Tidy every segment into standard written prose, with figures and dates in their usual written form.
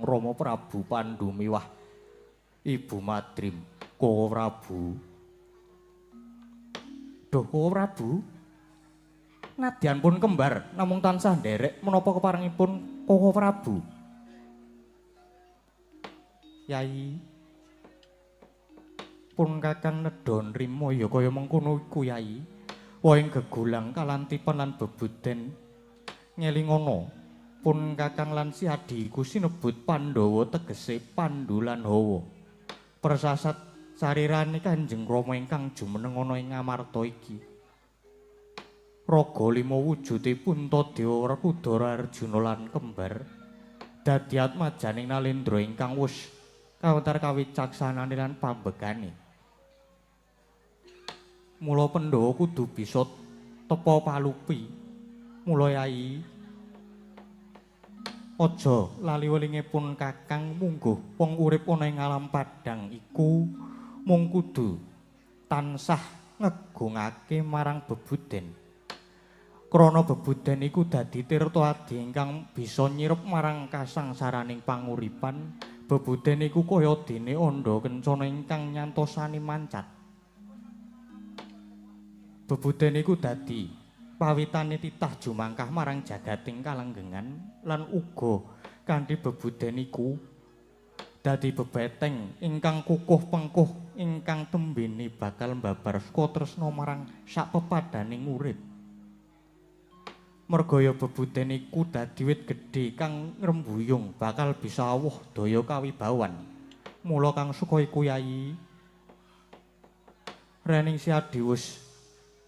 Rama Prabu Pandhu miwah Ibu Madrim. Koko Prabu. Duh Koko Prabu. Nadyan pun kembar namung tansah nderek menapa keparengipun Koko Prabu. Yai pun Kakang nedha nrima ya kaya mengkono iku Yai. Wohing gegulang kalantipan lan bebuden ngelingono pun Kakang lan si adi iku sinebut Pandhawa tegese Pandu lan Hawa. Persasat sarirane Kanjeng Rama ingkang jumeneng ana ing Ngamarta iki. Raga lima wujude Puntadewa Werkudara Arjuna lan kembar dadi atmajaning Nalendra ingkang wus kawentar kawicaksanane lan pambegane. Mula Pandhawa kudu bisa tepa palupi. Mula Yai aja lali welinge pun Kakang mungguh wong urip ana ing alam padhang iku mung kudu tansah ngegungake marang bebuden. Krana bebuden iku dadi tirta adi ingkang bisa nyirep marang kasangsaraning panguripan. Bebuden iku kaya dene andha kencana ingkang nyantosani mancat. Bebuden iku dadi pawitane titah jumangkah marang jagating kalenggengan lan uga kanthi bebuden iku dadi bebeteng ingkang kukuh pengkuh ingkang tembene bakal mbabar saka tresna marang sakpepadaning urip. Mergaya bebuden iku dadi wit gedhe kang ngrembuyung bakal bisa awuh daya kawibawan. Mula kang suka iku Yai rening si adi wis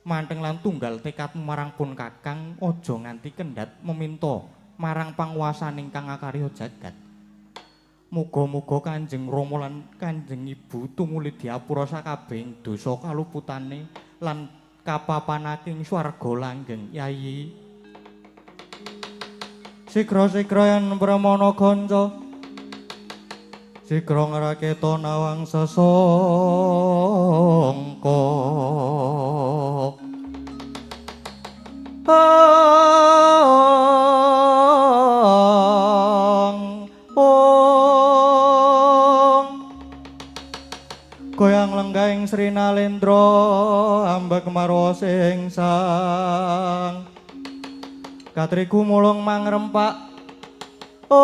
manteng lan tunggal tekadmu marang pun Kakang aja nganti kendhat meminta marang panguwasaning kang akarya jagat. Muga-muga Kanjeng Rama lan Kanjeng Ibu tumuli diapura sakabehing dosa kaluputane lan kapapanaking swarga langgeng Yai. Sigra-sigra yen pramana kanca sigra ngraketa nawang sesangka. Ang ong goyang lenggahing Sri Nalendra ambek marwa sing sang katriku mulung mangrempak ong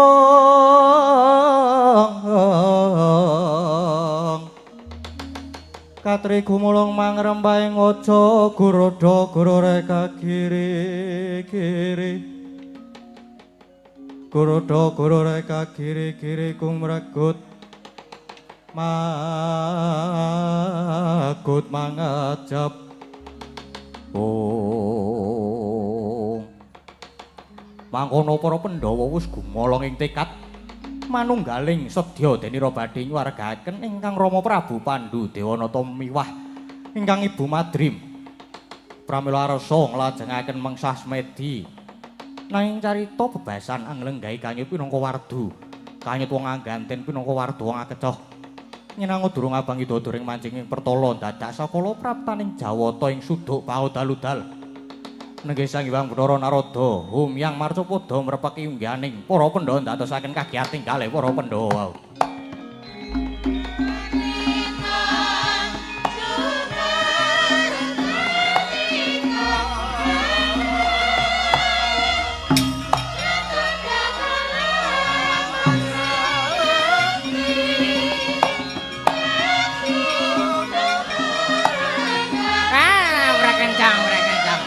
ong katriku mulung mangrempak ing aja gurodo guroreka kiri kiri gurodo guroreka kiri kiri kumregut magut mangajab. Oh mangkono para Pandhawa wis gumolong ing tekad manunggaling sedya denira badhe nyuwargaken ingkang Rama Prabu Pandhu Dewanata miwah ingkang Ibu Madrim. Pramila arsa nglajengaken mengsah semedi nanging carita bebasan anglenggahi kanyut pinangka wardu kanyut wong angganten pinangka wardu wong akecoh nyenango durung abang ida during mancing ing pertala dadak sakala praptaning Jawata ing suduk paudal-udal. Nenggih Sang Hyang Bathara Narada humyang marcapada mrepeki ungganing para Pandhawa ndadosaken kagiyating kalih para Pandhawa. Ah, ora kencang, ora kencang.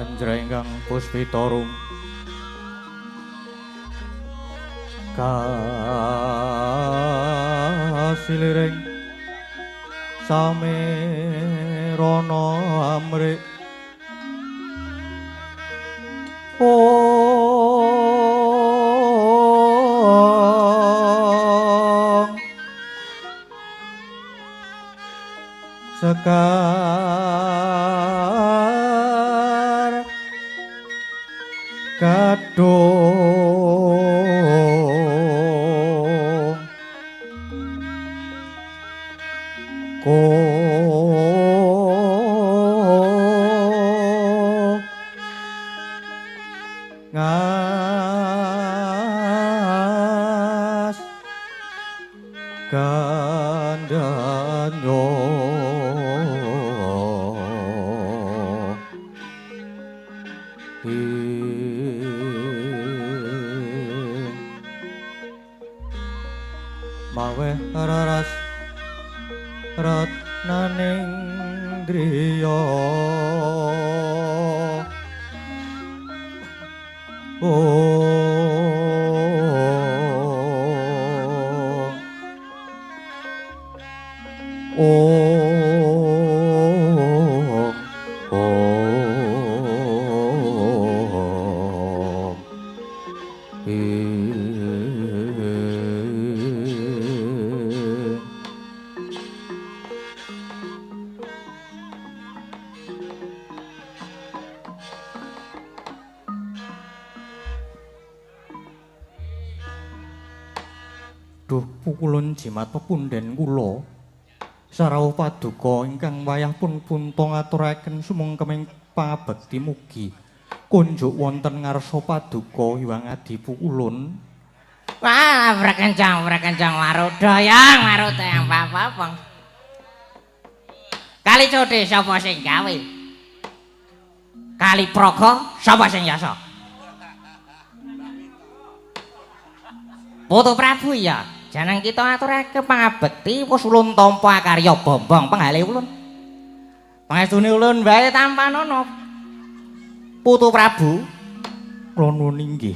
Anjrenggang puspitarum kasiliring samerana amrik ong sekar kadung ko ngas kandhanyo maweh raras ratnaning driya ong ong ong Duh pukulun jimat pepundhen kula sarawuh paduka ingkang wayah pun punta ngaturaken sumengkeming pangabekti mugi kunjuk wonten ngarsa paduka Hyang Adi Pukulun. Wah, brekencang brekencang warudayang warudayang apa-apa. Kali Code sapa sing gawe? Kali Praga sapa sing yasa? Putu Prabu ya. Jeneng kita aturake pangabekti wis ulun tampa akarya bombong penggalih ulun. Pangestune ulun wae tampanana. Putu Prabu kula nuwun inggih.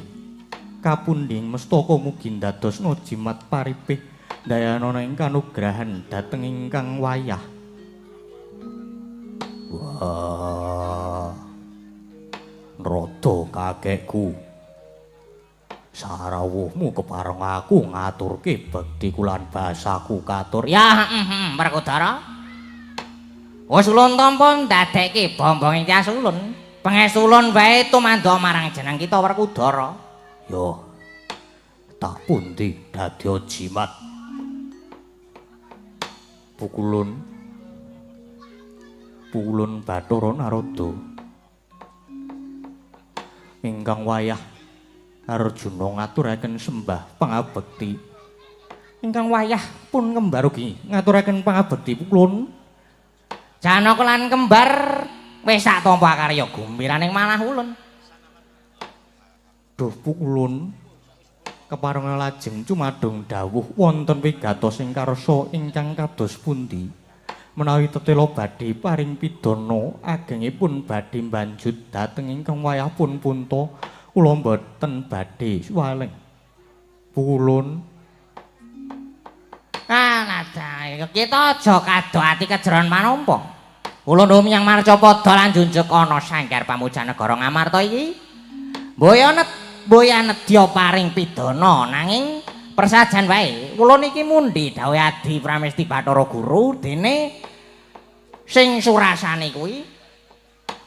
Kapundhing mestaka mugi ndadosna jimat paripih ndayanana ing kanugrahan dhateng ingkang wayah. Wah. Nrada kakekku. Sarawuhmu kepareng aku ngaturke bekti kulan basaku katur. Ya, Werkudara. Wis ulun tampa ndadekke bombong ing tias ulun. Pangestu ulun wae tumandha marang jeneng kita Werkudara. Yo. Tak pundi dadi jimat. Pukulun. Pukulun Bathara Narada. Ingkang wayah Arjuna ngaturaken sembah pangabekti. Ingkang wayah pun kembar ugi ngaturaken pangabekti pukulun. Janaka lan kembar wis sak tampa karya gumbiraning malah ulun. Duh pukulun kepareng lajeng cumadung dawuh wonten wigatos ing karsa ingkang kados pundi menawi tetela badhe paring pidana agengipun badhe mbanjut dhateng ingkang wayah pun punta kula mboten badhe suwaleng pukulun. Ah, kita aja kado ati kejeron manampa. Ulun rumyang marcapada lan junjuk ana sanggar pamujan negara Ngamarta iki. Mboya nedya paring pidana nanging persajan wae. Ulun iki mundi dawuh Adi Pramesti Bathara Guru dene sing surasane kuwi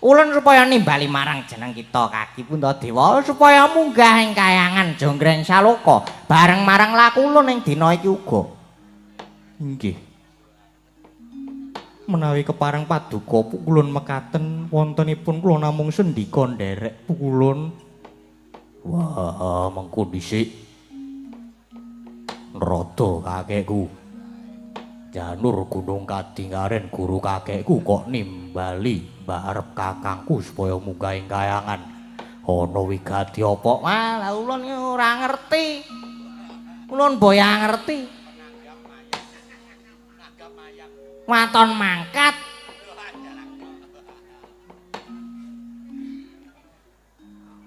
ulun supaya nimbali marang jeneng kita Kaki Puntadewa supaya munggah ing kayangan Jongreng Saloka bareng marang laku ulun ing dina iki uga. Inggih. Menawi kepareng paduka pukulun mekaten wontenipun kula namung sendika nderek pukulun. Wah, mengko dhisik. Nrada kakekku. Janur Gunung Kadingaren guru kakekku kok nimbali mbarep kakangku supaya munggah ing kayangan. Ana wigati apa? Wah, lha ulun ora ngerti. Ulun boya ngerti. Waton mangkat.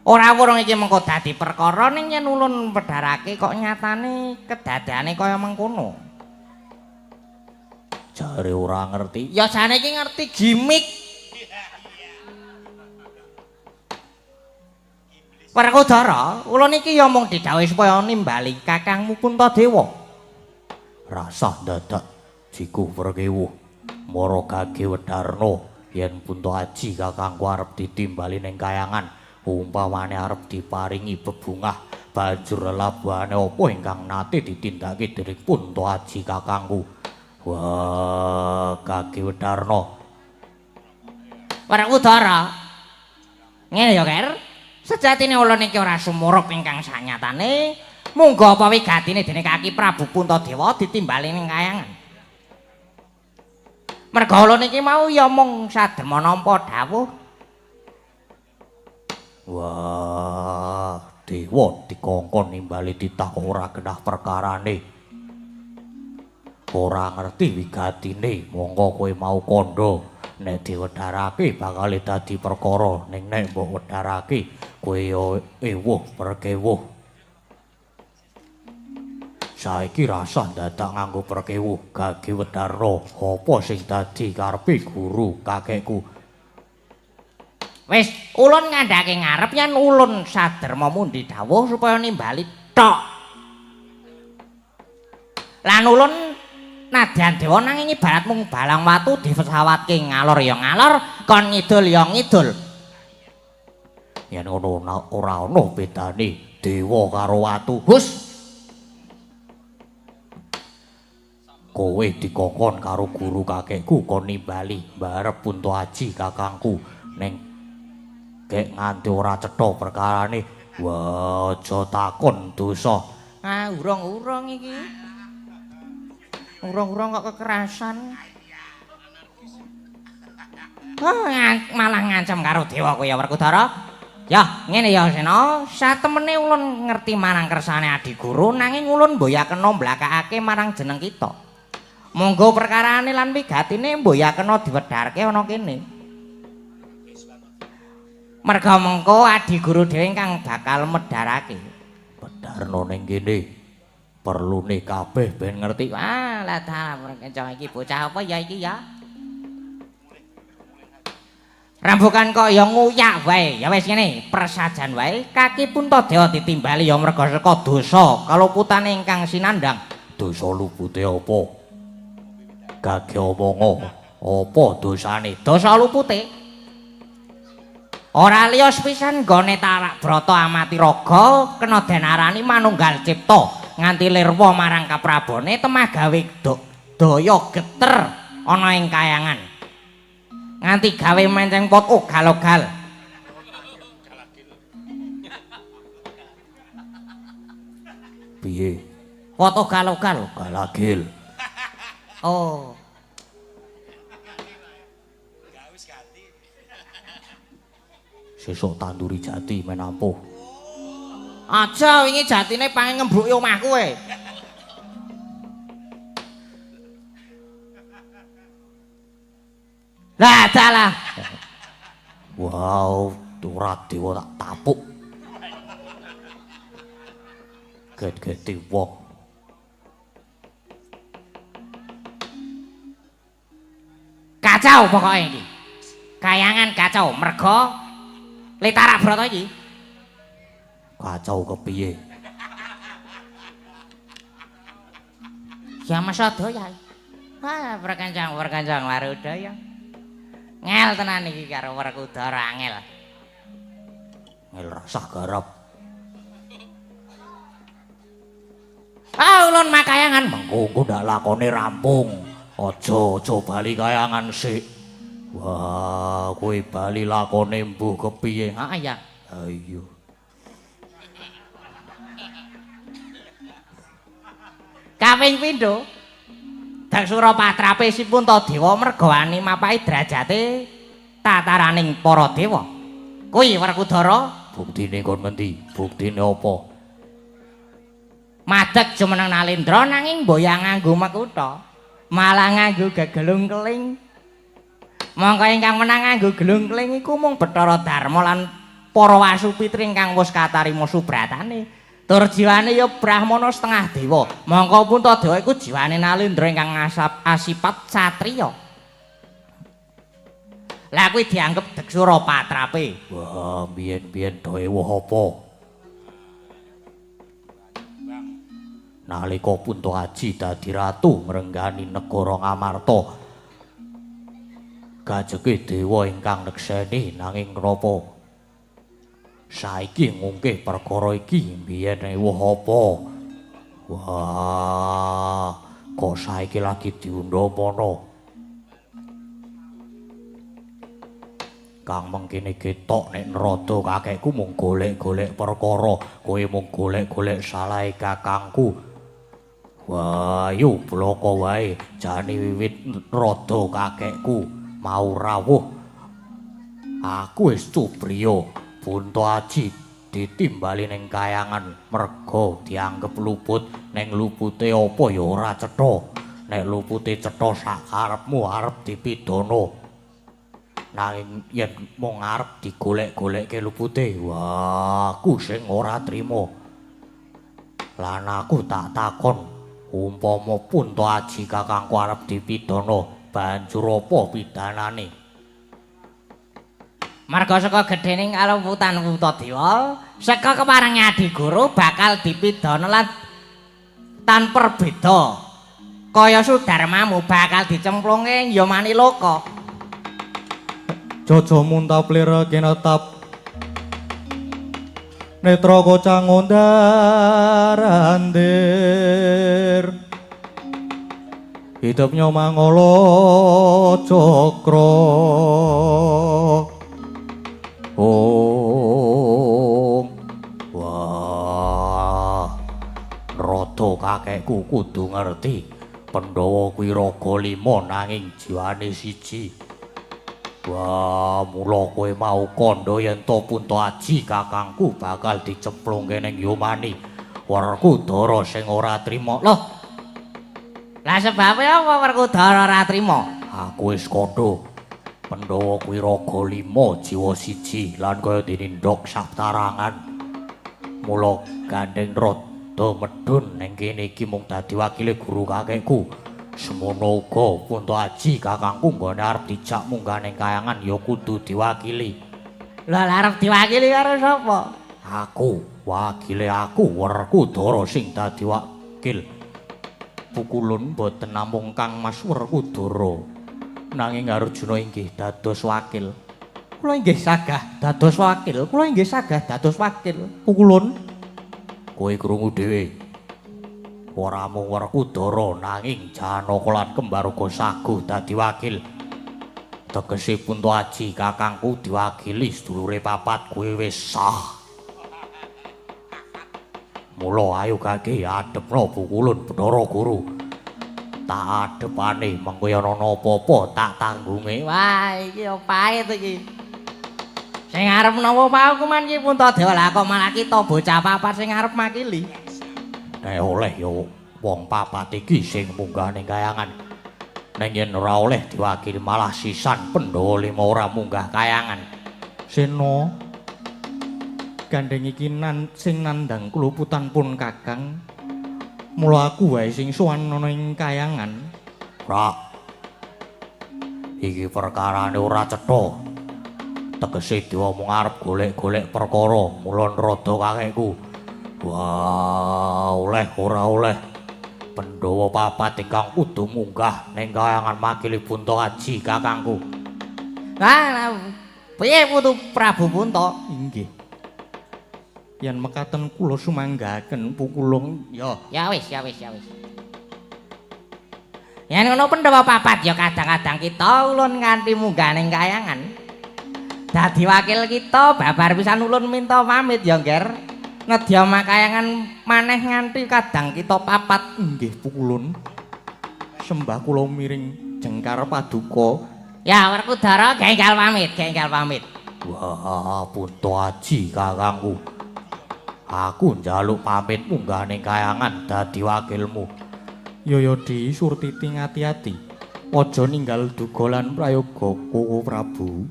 Ora wurung iki mengko dadi perkara ning yen ulun wedharake kok nyatane kedadane kaya mengkono. Jare ora ngerti. Ya jane iki ngerti gimik. Werkudara, ulun iki ya mung didhawuhi supaya nimbali kakangmu Puntadewa. Rasah dadak jiku perkewuh mara gage Wedarna yen Punta Aji kakangku arep ditimbali ning kayangan. Umpamane arep diparingi bebungah banjur lelabuhane apa ingkang nate ditindakake dening Punta Aji kakangku. Wah, Gage Wedarna. Werkudara. Ngene ya, Ker. Sejatine ulun iki ora sumurup ingkang sanyatane. Munggo apa wigatine dening kaki Prabu Puntadewa ditimbali ning kayangan. Merga ulun iki mau ya mung saderma nampa dawuh. Wah, dewa dikongkon nimbali titah kok ora genah perkarane. Ora ngerti wigatine, mongko kowe mau kandha nek diwedharake bakal dadi perkara, ning nek mbok wedharake kowe ya ewuh perkewuh. Saiki rasah dadak nganggo perkewuh, Gage Wedarna, apa sing dadi karepe guru kakekku? Wis, ulun ngandhake ngarep yen ulun saderma mundi dawuh supaya nimbali tok. Lan ulun nadyan dewa nanging ibarat mung balang watu dipesawatke ngalor ya ngalor, kon ngidul ya ngidul. Yen ngono ora ana bedane dewa karo watu. Hus. Kowe dikongkon karo guru kakekku kon nimbali mbarep Punta Aji kakangku ning gek nganti ora cetha perkarane. Wah, aja takon dosa. Ah, urung-urung iki. Urung-urung kok kekerasan. Oh, malah ngancam karo dewa kowe ya Werkudara. Ya, ngene ya Sena, satemene ulun ngerti marang kersane adiguru nanging ulun mboyakena mblakakake marang jeneng kita. Monggo perkarane lan wigatine mboyakena diwedharke ana kene. Merga mengko adiguru dhewe ingkang bakal medharake. Medharna ning kene. Perlune kabeh ben ngerti. Wah, lah ta kencang iki bocah apa ya iki ya? Rambukan kok ya nguyak wae. Ya wis ngene, persajan wae kaki Puntadewa ditimbali ya merga saka dosa kaluputane ingkang sinandhang. Dosa lupute apa? Gage omongo, apa dosane? Dosa lupute. Ora liya sepisan nggone Tarak Brata amati raga kena den arani manunggal cipta nganti lirwa marang kaprabone temah gawe daya geter ana ing kayangan. Nganti gawe menceng pot ogal-ogal. Piye? Pot ogal-ogal. Galagil. Oh. Sesuk tanduri jati men ampuh. Aja wingi jatine pangen ngembruki omahku kowe. Lah dalah. Wow, ora dewa tak tapuk. Get-geti wong. Kacau pokoke iki. Kayangan kacau merga Litarak Brata iki. Kacau kepiye? Ya masadaya. Wah, berkencang-berkencang warudaya. Ngel tenan iki karo Werkudara angel. Ngel rasah garap. Ah, ulun makayangan mengko engko ndak lakone rampung. Aja bali kayangan sik. Wah, kowe bali lakone mbuh kepiye? Heeh ya. Ha iya. Kaping pindho Daksura patrape si Puntadewa merga wani mapai derajate tataraning para dewa. Kuwi Werkudara, buktine kon ngendi? Buktine apa? Madeg jumeneng Nalendra nanging mboyang nganggo makutha, malah nganggo gegelung keling. Mongko ingkang menang nganggo gelung keling iku mung Bathara Darma lan Para Wasupitri ingkang wis katarima subratane. Tur jiwane ya brahmana setengah dewa. Mongko Puntadewa iku jiwane Nalendra ingkang asipat satriya. Lah kuwi dianggep Deksura patrape. Wah, biyen-biyen do ewuh apa? Nalika Punta Aji dadi ratu ngrenggani negara Ngamarta. Gajeke dewa ingkang nekseni nanging napa? Saiki ngungkih perkara iki biyen ewuh apa? Wah, kok saiki lagi diundha-mana? Kang mengkene ketok nek nerada kakekku mung golek-golek perkara, kowe mung golek-golek salahe kakangku. Wah, yo bloko wae, jane wiwit nerada kakekku mau rawuh. Aku wis cubriya, Punta Aji ditimbali ning kayangan merga dianggep luput, ning lupute apa ya ora cetha. Nek lupute cetha sak karepmu arep dipidana. Nanging yen mung arep digolek-golekke lupute, wah, aku sing ora trima. Lan aku tak takon, umpama Punta Aji kakangku arep dipidana, banjur apa pidanane? Marga saka gedhening kaluputan Puntadewa, saka keparengi adiguru bakal dipidana lan tanpa beda. Kaya Sudarmamu bakal dicemplunge ya Maniloka. Jaja muntap lir kinetap netra kocang ondar andir hidupnya mangala cakra. Om. Wah, rada kakekku kudu ngerti Pandhawa kuwi raga lima nanging jiwane siji. Wah, mula kowe mau kandha yen to Punta Aji kakangku bakal dicemplungke ning Yomani. Werkudara sing ora trima. Loh. Lah sebabe apa Werkudara ora trima? Aku wis kandha. Pandhawa kuwi raga lima jiwa siji lan kaya dene ndhok saptarangan. Mula gandeng rada medhun ning kene iki mung dadi wakile guru kakekku. Semono uga Punta Aji kakangku nggone arep dijak munggah ning kayangan ya kudu diwakili. Lah arep diwakili karo sapa? Aku, wakile aku Werkudara sing dadi wakil. Pukulun boten namung Kang Mas Werkudara, nanging Arjuna inggih dados wakil. Kula inggih sagah dados wakil, kula inggih sagah dados wakil. Pukulun, kowe krungu dhewe. Ora mung Werkudara nanging Janaka lan Kembar uga saguh dadi wakil. Tegese Punta Aji kakangku diwakili sedulure papat kuwi wis sah. Mula ayo gage adepno Pukulun Bathara Guru. Tak adepane mengko yen ana apa-apa tak tanggunge. Wah, iki yo pahit iki. Sing arep napa paukuman iki Puntadewa, lah kok malah kita bocah papat sing arep makili. Nek oleh ya wong papat iki sing munggah ning kayangan. Ning yen ora oleh diwakili malah sisan Pandhawa lima ora munggah kayangan. Sena, gandeng iki sing nandhang kluputan pun Kakang. Mula aku wae sing sowan ana ing kayangan. Ora. Iki perkarane ora cetha. Tegese dewa mung arep golek-golek perkara, mula nrada kakekku. Wah, oleh ora oleh. Pandhawa papat ingkang kudu munggah ning kayangan makili Punta Aji kakangku. Lah, piye putu Prabu Punta? Inggih. Yen mekaten kula sumanggaken Pukulung ya. Ya wis, ya wis, ya wis. Yen ngono Pandhawa papat ya kadang-kadang kita ulun nganti munggah ning kayangan. Dadi wakil kita babar pisan ulun minta pamit ya, Ngger. Nedya makayangan maneh nganti kadang kita papat. Inggih Pukulun. Sembah kula miring jengkar paduka. Ya Werkudara genggal pamit, genggal pamit. Wah, Punta Aji kakangku. Aku njaluk pamit munggah ning kayangan dadi wakilmu. Yaya Di Surtiti ngati-ati. Aja ninggal duga lan prayoga Koko Prabu.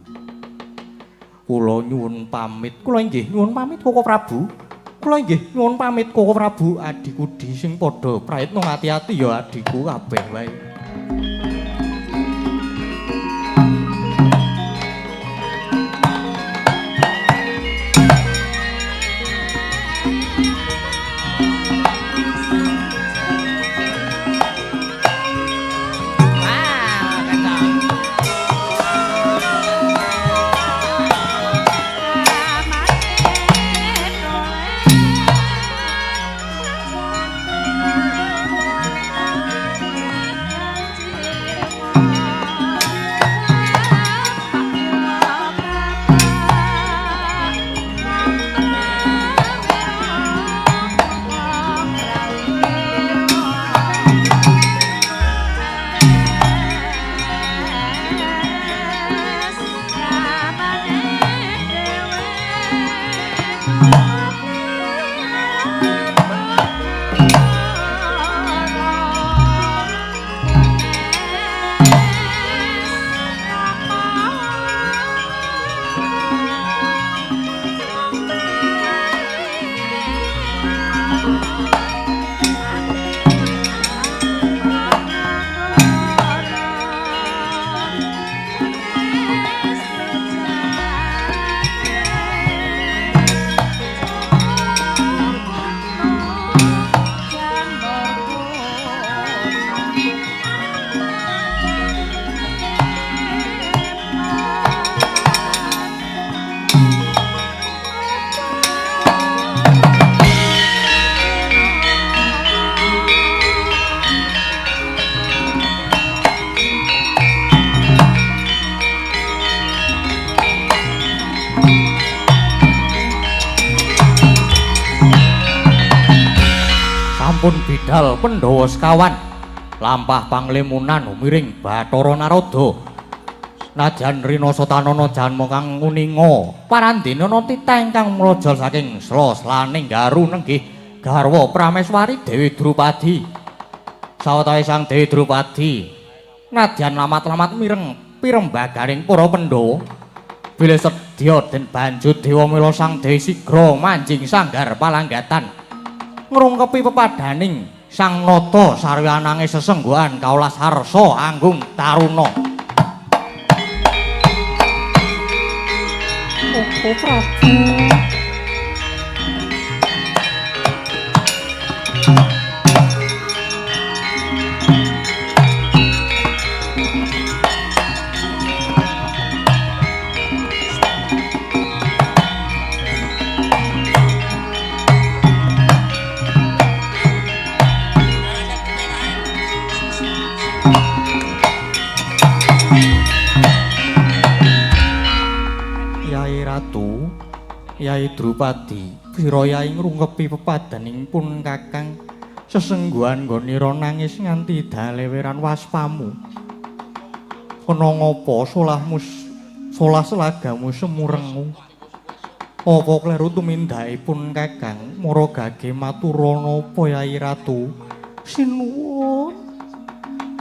Kula nyuwun pamit. Kula inggih nyuwun pamit Koko Prabu. Kula inggih nyuwun pamit Koko Prabu, adhiku di sing padha prayitna ati-ati ya adhiku kabeh wae. Sampun bidal Pandhawa sekawan lampah panglimunan umiring Bathara Narada. Najan rinasa tanana janma kang nguninga parandene ana titah ingkang mlojol saking sela-selaning garu nenggih garwa Prameswari Dewi Drupadi. Sawetawis Sang Dewi Drupadi nadyan lamat-lamat mireng pirembaganing para Pandhawa bilih sedya den banjut dewa mila Sang Dewi sigra manjing sanggar palanggatan ngrungkepi pepadaning Sang Nata sarwanange sesengguhan kaulas harsa anggung taruna. Koko Prabu. Ratu, Yai Drupadi, pira yai ngrungkepi pepadaning pun kakang sesengguhan nggonira nangis nganti daleweran waspamu. Kena ngapa solahmu solah selagamu semurengu? Apa kleru tumindakipun kakang mara gage maturana apa Yai Ratu? Sinuwun.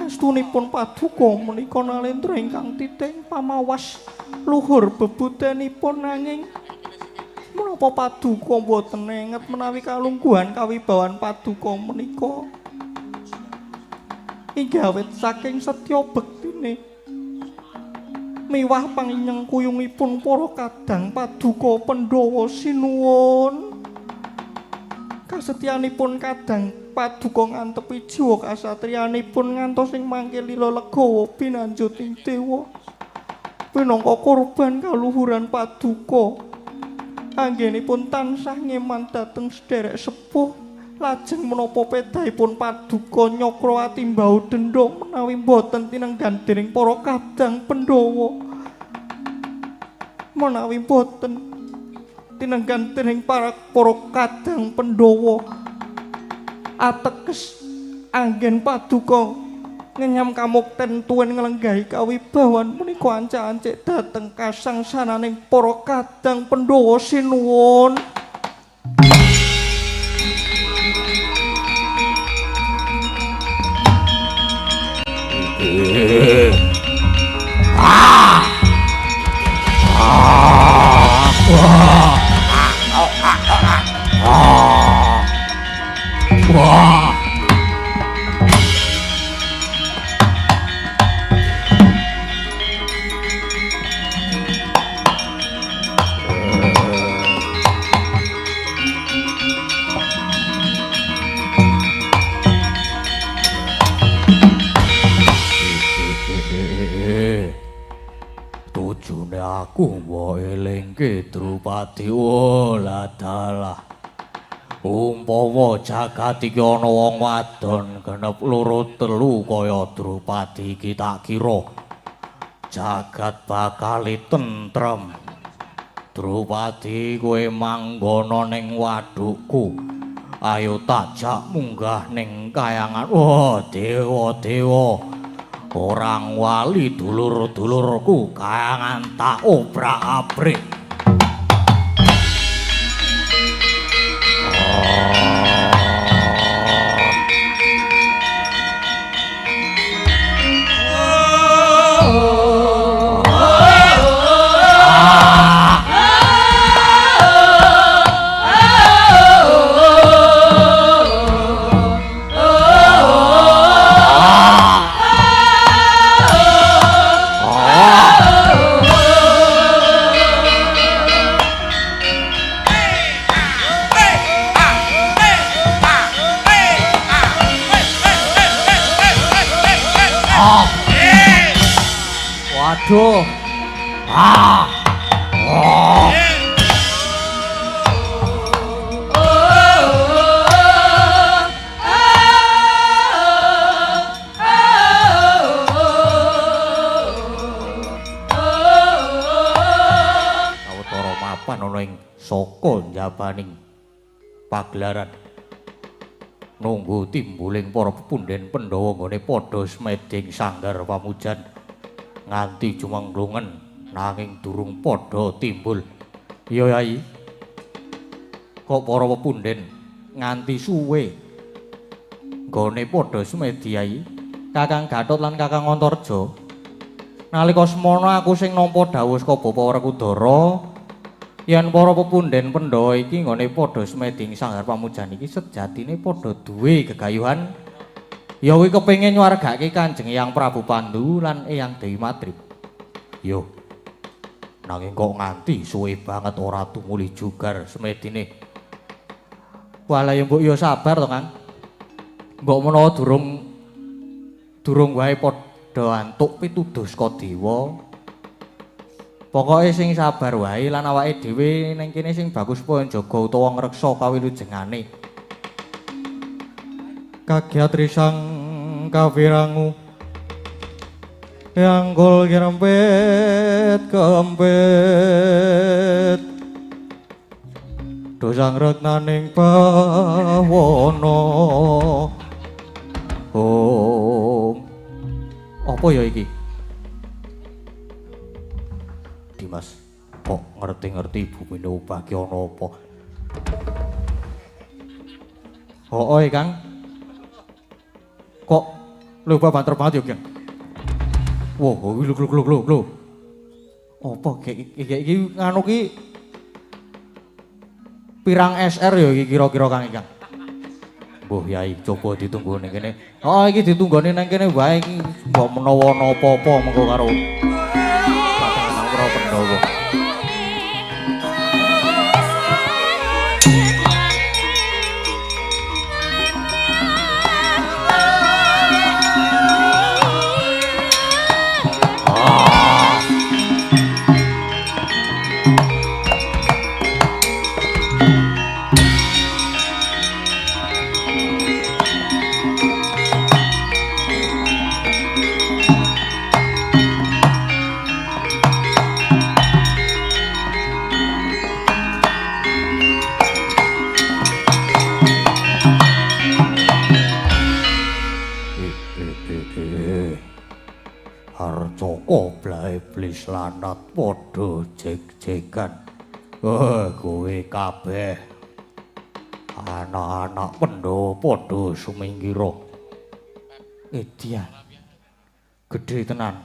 Estunipun paduka menika nalendra ingkang titih pamawas luhur bebutenipun nanging menapa paduka mboten enget menawi kalungguhan kawibawan paduka menika inggih awit saking setya bektine miwah panginyengkuyungipun para kadang paduka Pandhawa. Sinuwun. Kasetyanipun kadang paduka ngantepi jiwa kasatriyanipun ngantos ing mangke lila legawa binanjuting dewa pinangka korban kaluhuran paduka anggenipun tansah ngeman dhateng sederek sepuh. Lajeng menapa pedahipun paduka nyakra atimbau dendha menawi boten tinenggan dening para kadang Pandhawa, menawi boten tinenggan dening para kadang Pandhawa ateges anggen paduka ngenyam kamukten tuwin nglenggahi kawibawan menika ancak-ancik dhateng kasangsananing para kadang Pandhawa. Sinuwun. Ah! Ah! Wah. Tujune aku mbok elingke Drupadi. Oh ladalah. Umpama jagat iki ana wong wadon genep loro telu kaya Drupadi iki tak kira jagat bakal tentrem. Drupadi kowe manggono ning wadukku. Ayo tajak munggah ning kayangan. Oh dewa-dewa. Orang wali dulur-dulurku kayangan tak obrak-abrik. Waduh. Ah. Oh. Sawetara mapan ana ing saka njabaning pagelaran. Nunggu timbuling para pepunden Pandhawa nggone padha semeding sanggar pamujan nganti jumenglungen nanging durung padha timbul. Iya Yai. Kok para pepunden nganti suwe nggone padha semedi Yai? Kakang Gatot lan Kakang Antarja. Nalika semono aku sing nampa dawuh saka Bapak Werkudara yen para pepunden Pandhawa iki nggone padha semedi ing sanggar pamujan iki sejatine padha duwe gegayuhan ya kuwi kepengin nyuwargake Kanjeng Eyang Prabu Pandu lan Eyang Dewi Madrim. Yo. Nanging kok nganti suwe banget ora tumuli jugar semedine. Walah ya mbok ya sabar to, Kang. Mbok menawa durung wae padha antuk pituduh saka dewa. Pokoke sing sabar wae lan awake dhewe ning kene sing bagus supaya njaga utawa ngreksa kawilujengane. Kagiat risang kawirangu yanggul kirempit kempit dosang retnaning bawana. Om. Apa ya iki? Dimas kok ngerti-ngerti bumine obah ki ana apa? Hooe Kang. Kok lho banter banget ya, Kang. Wah, lho lho lho lho. Apa iki nganu ki pirang SR ya iki kira-kira Kang Kang. Mbuh Yai, coba ditunggu ning kene. Oh, iki ditunggone nang kene wae iki mbok menawa ana apa-apa mengko karo Kakang Pandhawa. Kobra iblis lanat padha jeg-jegan. Kowe kabeh anak-anak Pandhawa padha sumingkira. Edian. Gedhe tenan.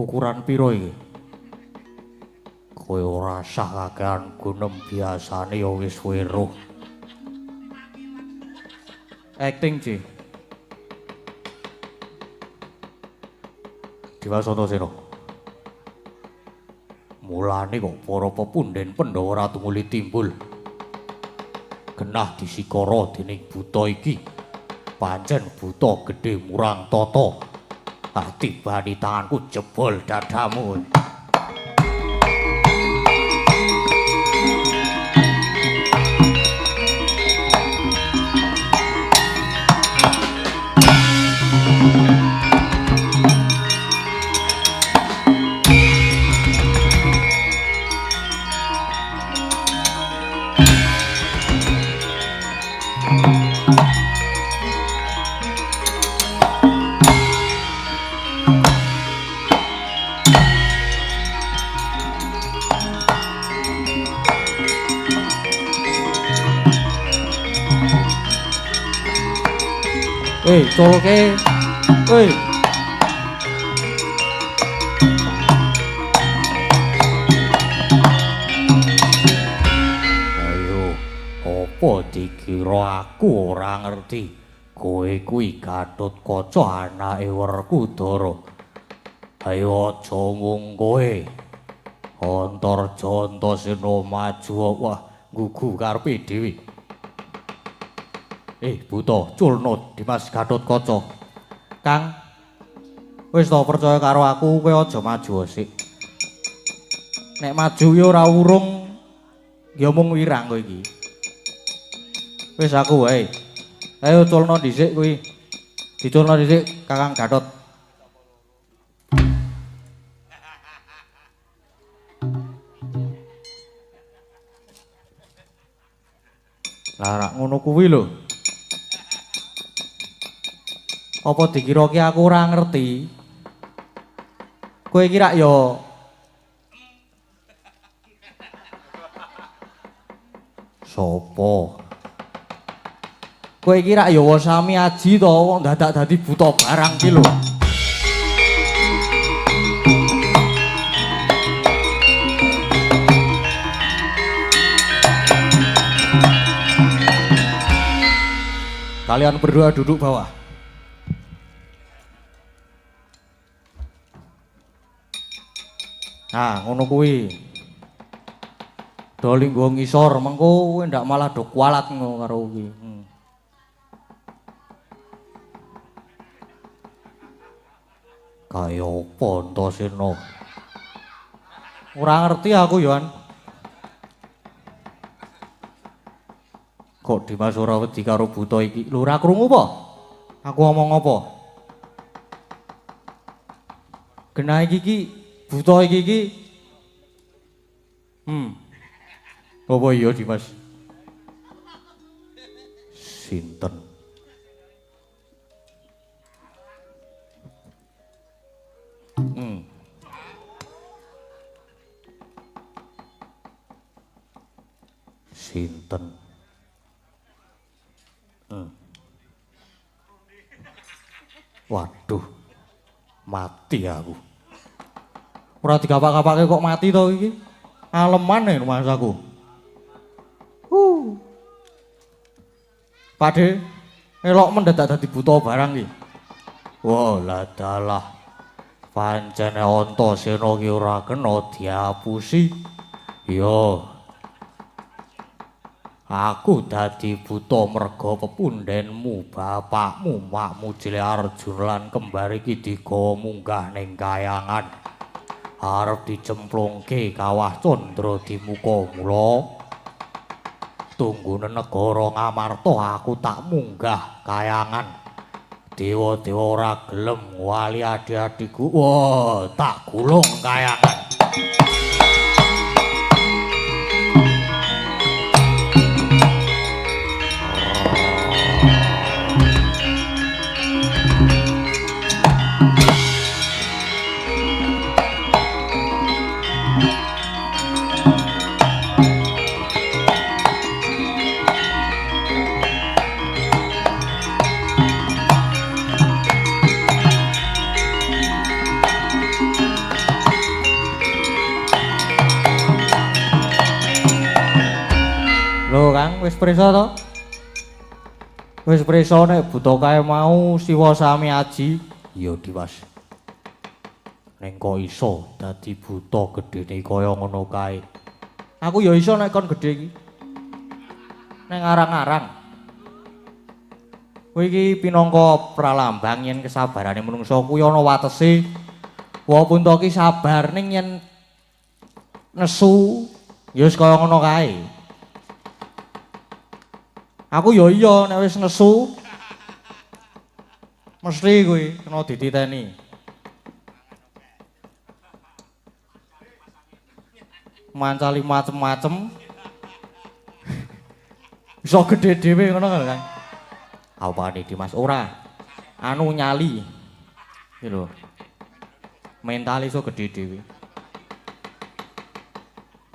Ukuran piro iki? Kowe ora sah kakean gunem biasane ya wis weruh. Acting, Ci. Dimas Antasena. Mulane kok para pepunden Pandhawa ora tumuli timbul. Genah disikara dening buta iki. Pancen buta gedhe murang tata. Ah, tibani tanganku jebol dadamu. Culke. Woi. Ayo, apa dikira aku ora ngerti? Kowe kuwi Gatotkaca anake Werkudara. Ayo aja mung kowe. Antarja Antasena maju wah gugu karepe dhewe. Buta, culno Dimas Gatotkaca. Kang, wis to percaya karo aku, kowe aja maju sik. Nek maju ya ora urung, ya mung wirang kowe iki. Wis aku wae. Ayo culno dhisik kuwi. Diculno dhisik Kakang Gatot. Lah rak ngono kuwi lho. Apa dikira ki aku ora ngerti? Kowe iki rak ya sapa? Kowe iki rak ya sami aji to, kok dadak dadi buta barang ki lho. Kalian berdua duduk bawah. Nah, ngono kuwi. Do linggo ngisor, mengko kowe ndak malah do kualat ngono karo kuwi. Kaya apa Antasena? Ora ngerti aku, Yohan. Kok Dimas ora wedi karo buta iki? Lho ora krungu apa? Aku ngomong apa? Genah iki ki buta iki ki. Apa iya Dimas? Sinten? Sinten? Waduh, mati aku. Ora digapak-gapake kok mati to iki. Alemane rumangsaku. Pakde, elok mendadak dadi buta barang iki. Wah, lah dalah. Pancene Antasena ki ora kena diapusi. Ya. Aku dadi buta merga pepundenmu, bapakmu, makmu cilik Arjuna lan kembar iki digawa munggah ning kayangan. Arep dicemplungke kawah Candra Dimuka mula. Tunggune negara Ngamarta aku tak munggah kayangan. Dewa-dewa ora gelem wali adi-adiku. Wah, tak gulung kayangan. Wis prisa to? Wis prisa nek buta kae mau Siwa sami aji. Iya, Dimas. Ning kok iso dadi buta gedene kaya ngono kae. Aku ya iso nek kon gedhe iki. Nek ngarang-arang. Kowe iki pinangka pralambang yen kesabarane menungsa kuwi ana watese. Walaupun to ki sabar ning yen nesu ya wis kaya ngono kae. Aku ya iya nek wis nesu mesti kuwi kena dititeni. Mancali macem-macem. Iso gedhe dhewe ngono kan, Kang. Apane Dimas ora? Anu nyali. Iki lho. Mental iso gedhe dhewe.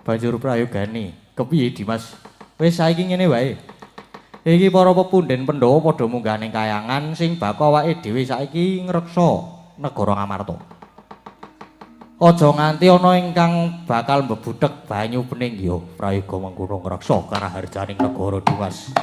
Banjur prayogane, kepiye Dimas? Wis saiki ngene wae. Iki para pepunden Pandhawa padha munggah ning kayangan sing bako awake dhewe saiki ngreksa negara Ngamarta. Aja nganti ana ingkang bakal mbebuthek banyu bening ya prayoga mengkono ngreksa karaharjaning negara Dimas.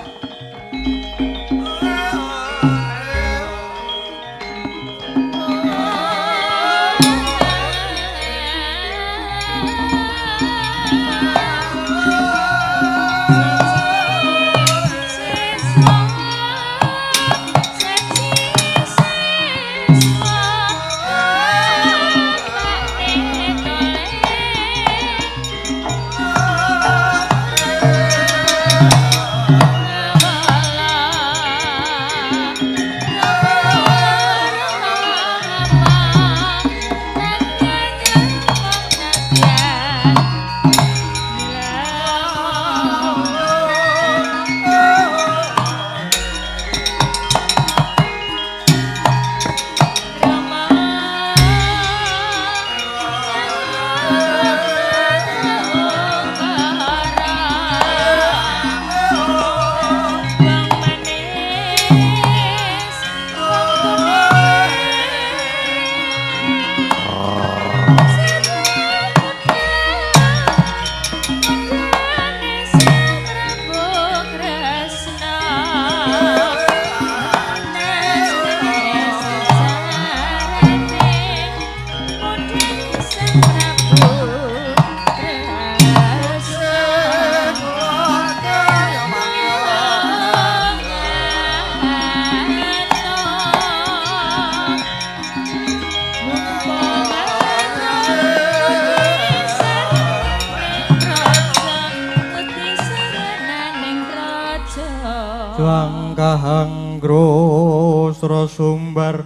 Sumbar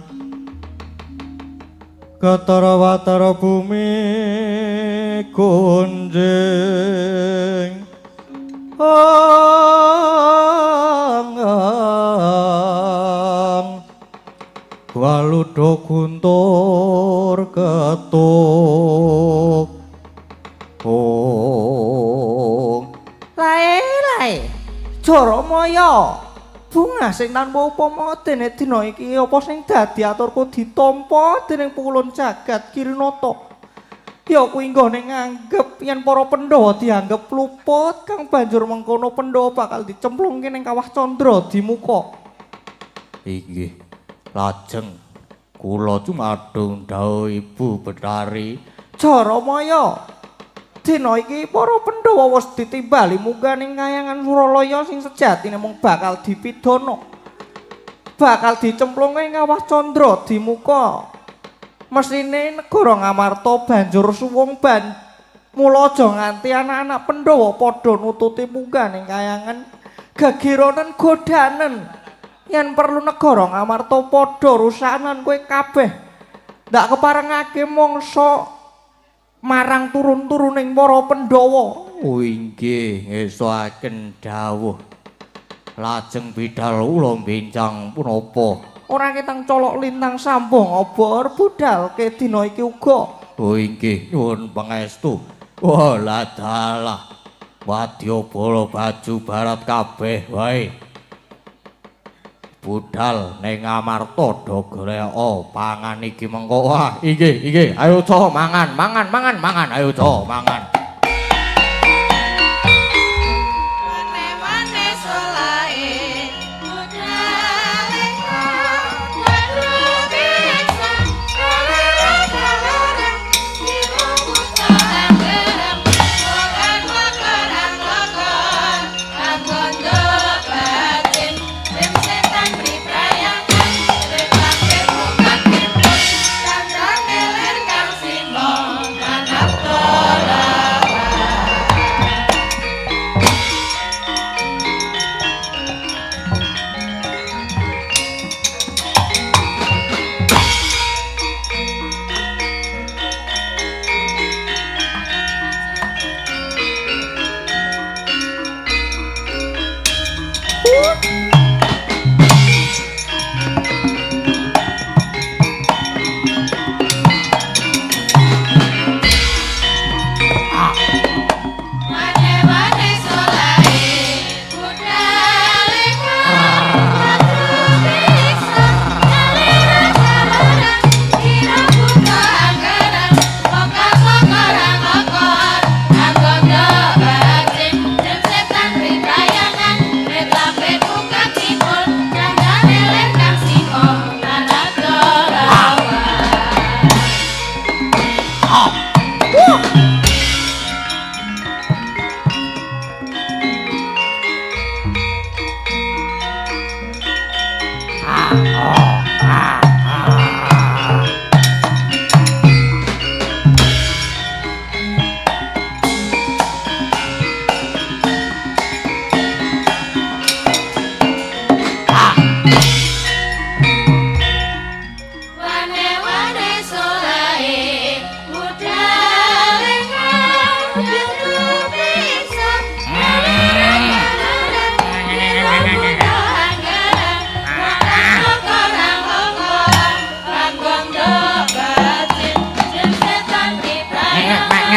ketara watara bumi kunjing ang waludo guntur ketuk ong lae lae jara maya bunga sing tanpa upama dene dina iki apa sing dadi aturku ditampa dening pukulun jagat Kirinata. Ya kuwi nggone nganggep yen para Pandhawa dianggep luput kang banjur mengkono Pandhawa bakal dicemplungke ning kawah Candra Dimuka. Inggih. Lajeng kula cumadung dawuh Ibu Betari. Jara maya. Dina iki para Pandhawa wis ditimbali munggah ning kayangan Suralaya sing sejatine mung bakal dipidana. Bakal dicemplungke ing kawah Candra Dimuka. Mesine negara Ngamarta banjur suwung ban. Mula aja nganti anak-anak Pandhawa padha nututi munggah ning kayangan gegeronen godanen. Yen perlu negara Ngamarta padha rusanan kowe kabeh. Ndak keparengake mangsa marang turun-turuning para Pandhawa. Oh inggih, ngestoaken dawuh. Lajeng bidal kula bincang punapa? Ora ketang colok lintang sambung obor budal ke dina iki uga. Oh inggih, nyuwun pangestu. Wah ladalah. Wadyabala baju barat kabeh wae. Budal ning Ngamarta do goleka pangan iki mengko. Wah, inggih, inggih. Ayo co mangan, mangan, mangan, mangan. Ayo co mangan. Mane-mane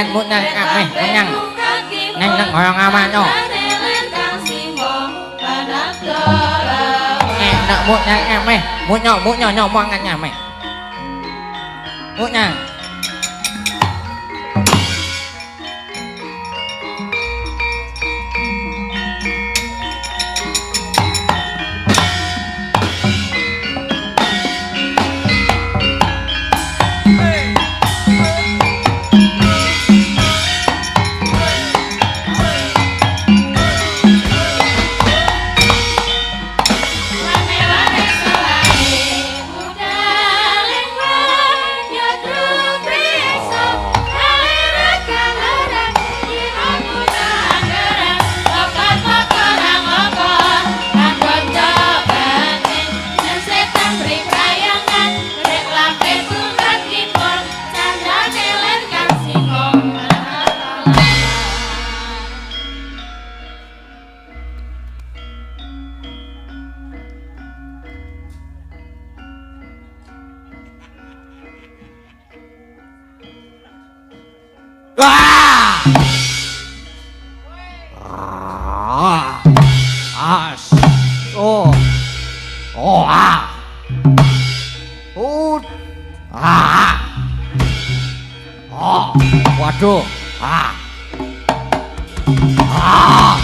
Nget mutnya meh nyang. Neng neng kaya ngamanyo. Enak mutnya meh, mutnya mutnya nyomong meh. Mutnya. Waduh. Ah. Ah.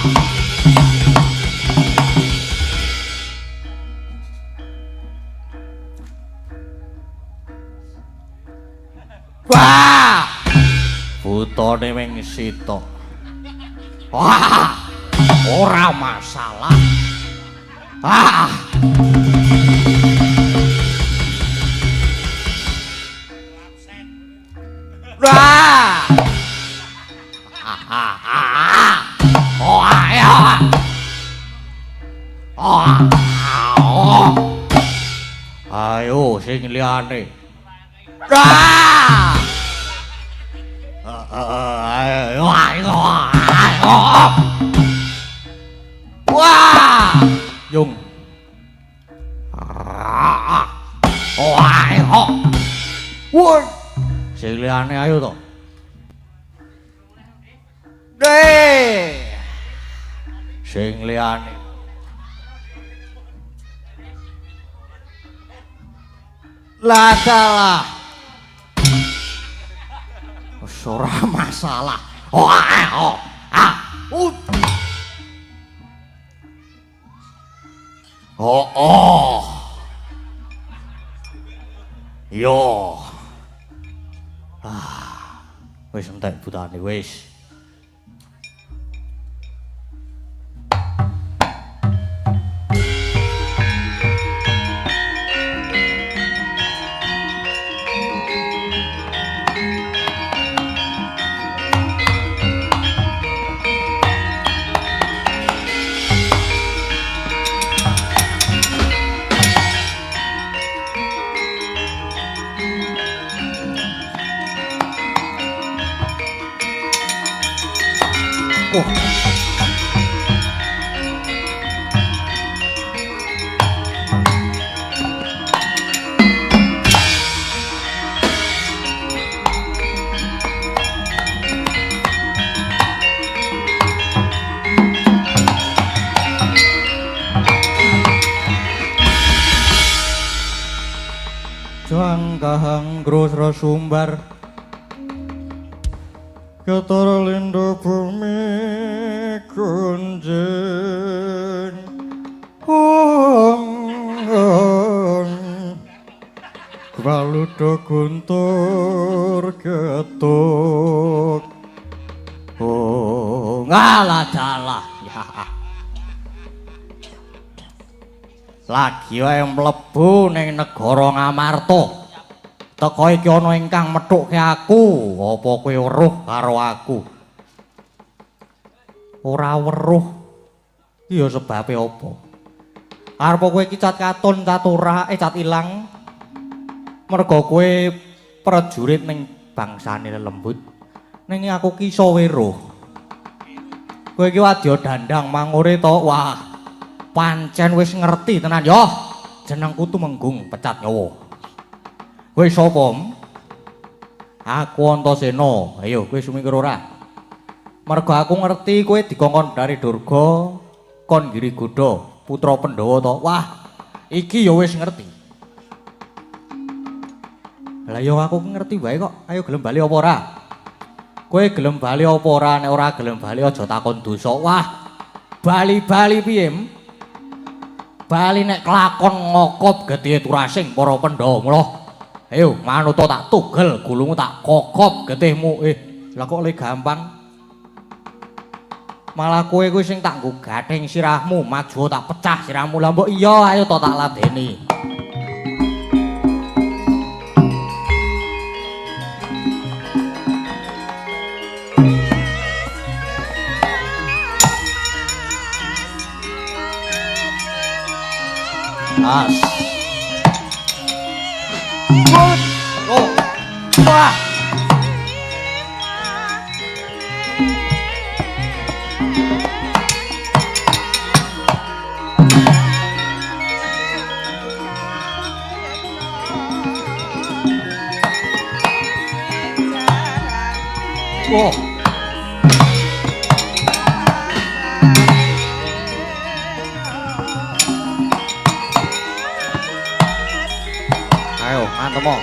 Wah. Butone ming sitok. Wah. Ora masalah. Ah. Wah. Ayo sing liyane. Ah! Ayo ayo. Wah! Yung. Wah! Wah! Sing liyane ayo to. Deh. Sing liyane. Lah dalah. Ora masalah. Oh ah oh ah. Oh oh. Yo. Ah. Wis entek butane wis. Oh. Jangkahang grosra sumbar ketara lindo bumi kunjing Waluda guntur getuk. Oh, ngalah dalah. Ya. Lagi wae mlebu ning negara Ngamarta. Teka iki ana ingkang methukke aku, apa kowe weruh karo aku? Ora weruh. Iki ya sebabe apa? Arep kowe iki cat katon, cat ora, cat ilang. Merga kowe prajurit ning bangsane lelembut. Ning aku ki iso weruh. Kowe iki wadya dandang mangure to. Wah, pancen wis ngerti tenan yo. Jenengku Tumenggung Pecat Nyawa. Kowe sapa? Aku Antasena. Ayo kowe sumingkir ora? Mergo aku ngerti kowe dikongkon Bathari Durga kon Giri Goda, putra Pandhawa to. Wah, iki ya wis ngerti. Lah ya aku ngerti wae kok. Ayo gelem bali apa ora? Kowe gelem bali apa ora? Nek ora gelem bali aja takon dosa. Wah, bali-bali piye? Bali nek kelakon ngokop getihe turasing para Pandhawa. Mula ayo manut tak tugel gulungmu tak kokop getihmu. Lah kok le gampang. Malah kowe kuwi sing tak nggo gathing sirahmu, maju tak pecah sirahmu. Lah mbok iya ayo to tak ladeni. As. Oh. Wah. Oh. Ayo, mantemo.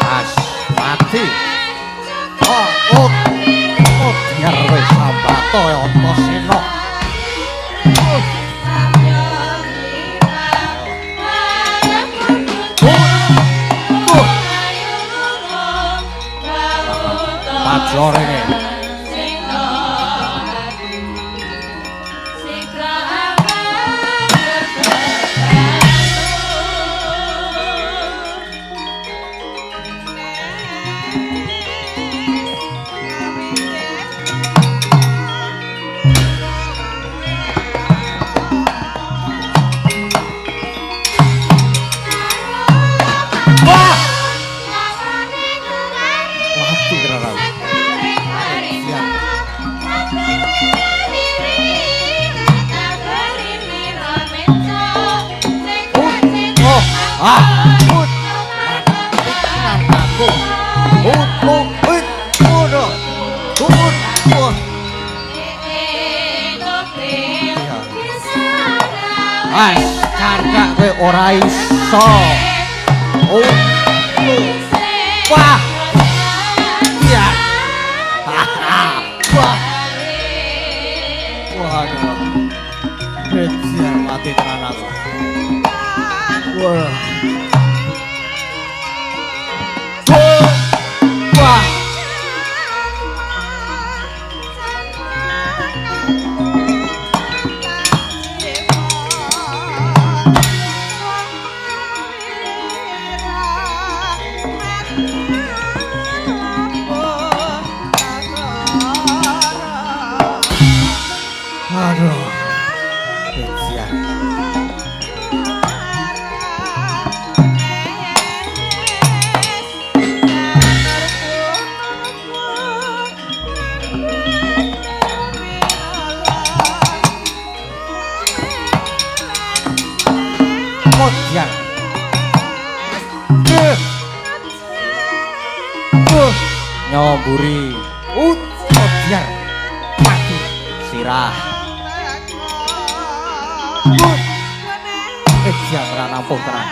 As, mati. Oh, oh. Oh, biar wis sambato ya Antasena. Maju rene. Wah! Mati tenan. Oh, ah, put, mati tenan aku. Put, put, put, put, put. Wes, candhak kowe ora iso. Oh. Wah. Iya. Wah. Waduh. Bejat mati tenan aku. Wah. Wah. Aduh. Bejat. Modian. Nyomburi. Modian. Mati sirah. Siap ora nampuh tenan.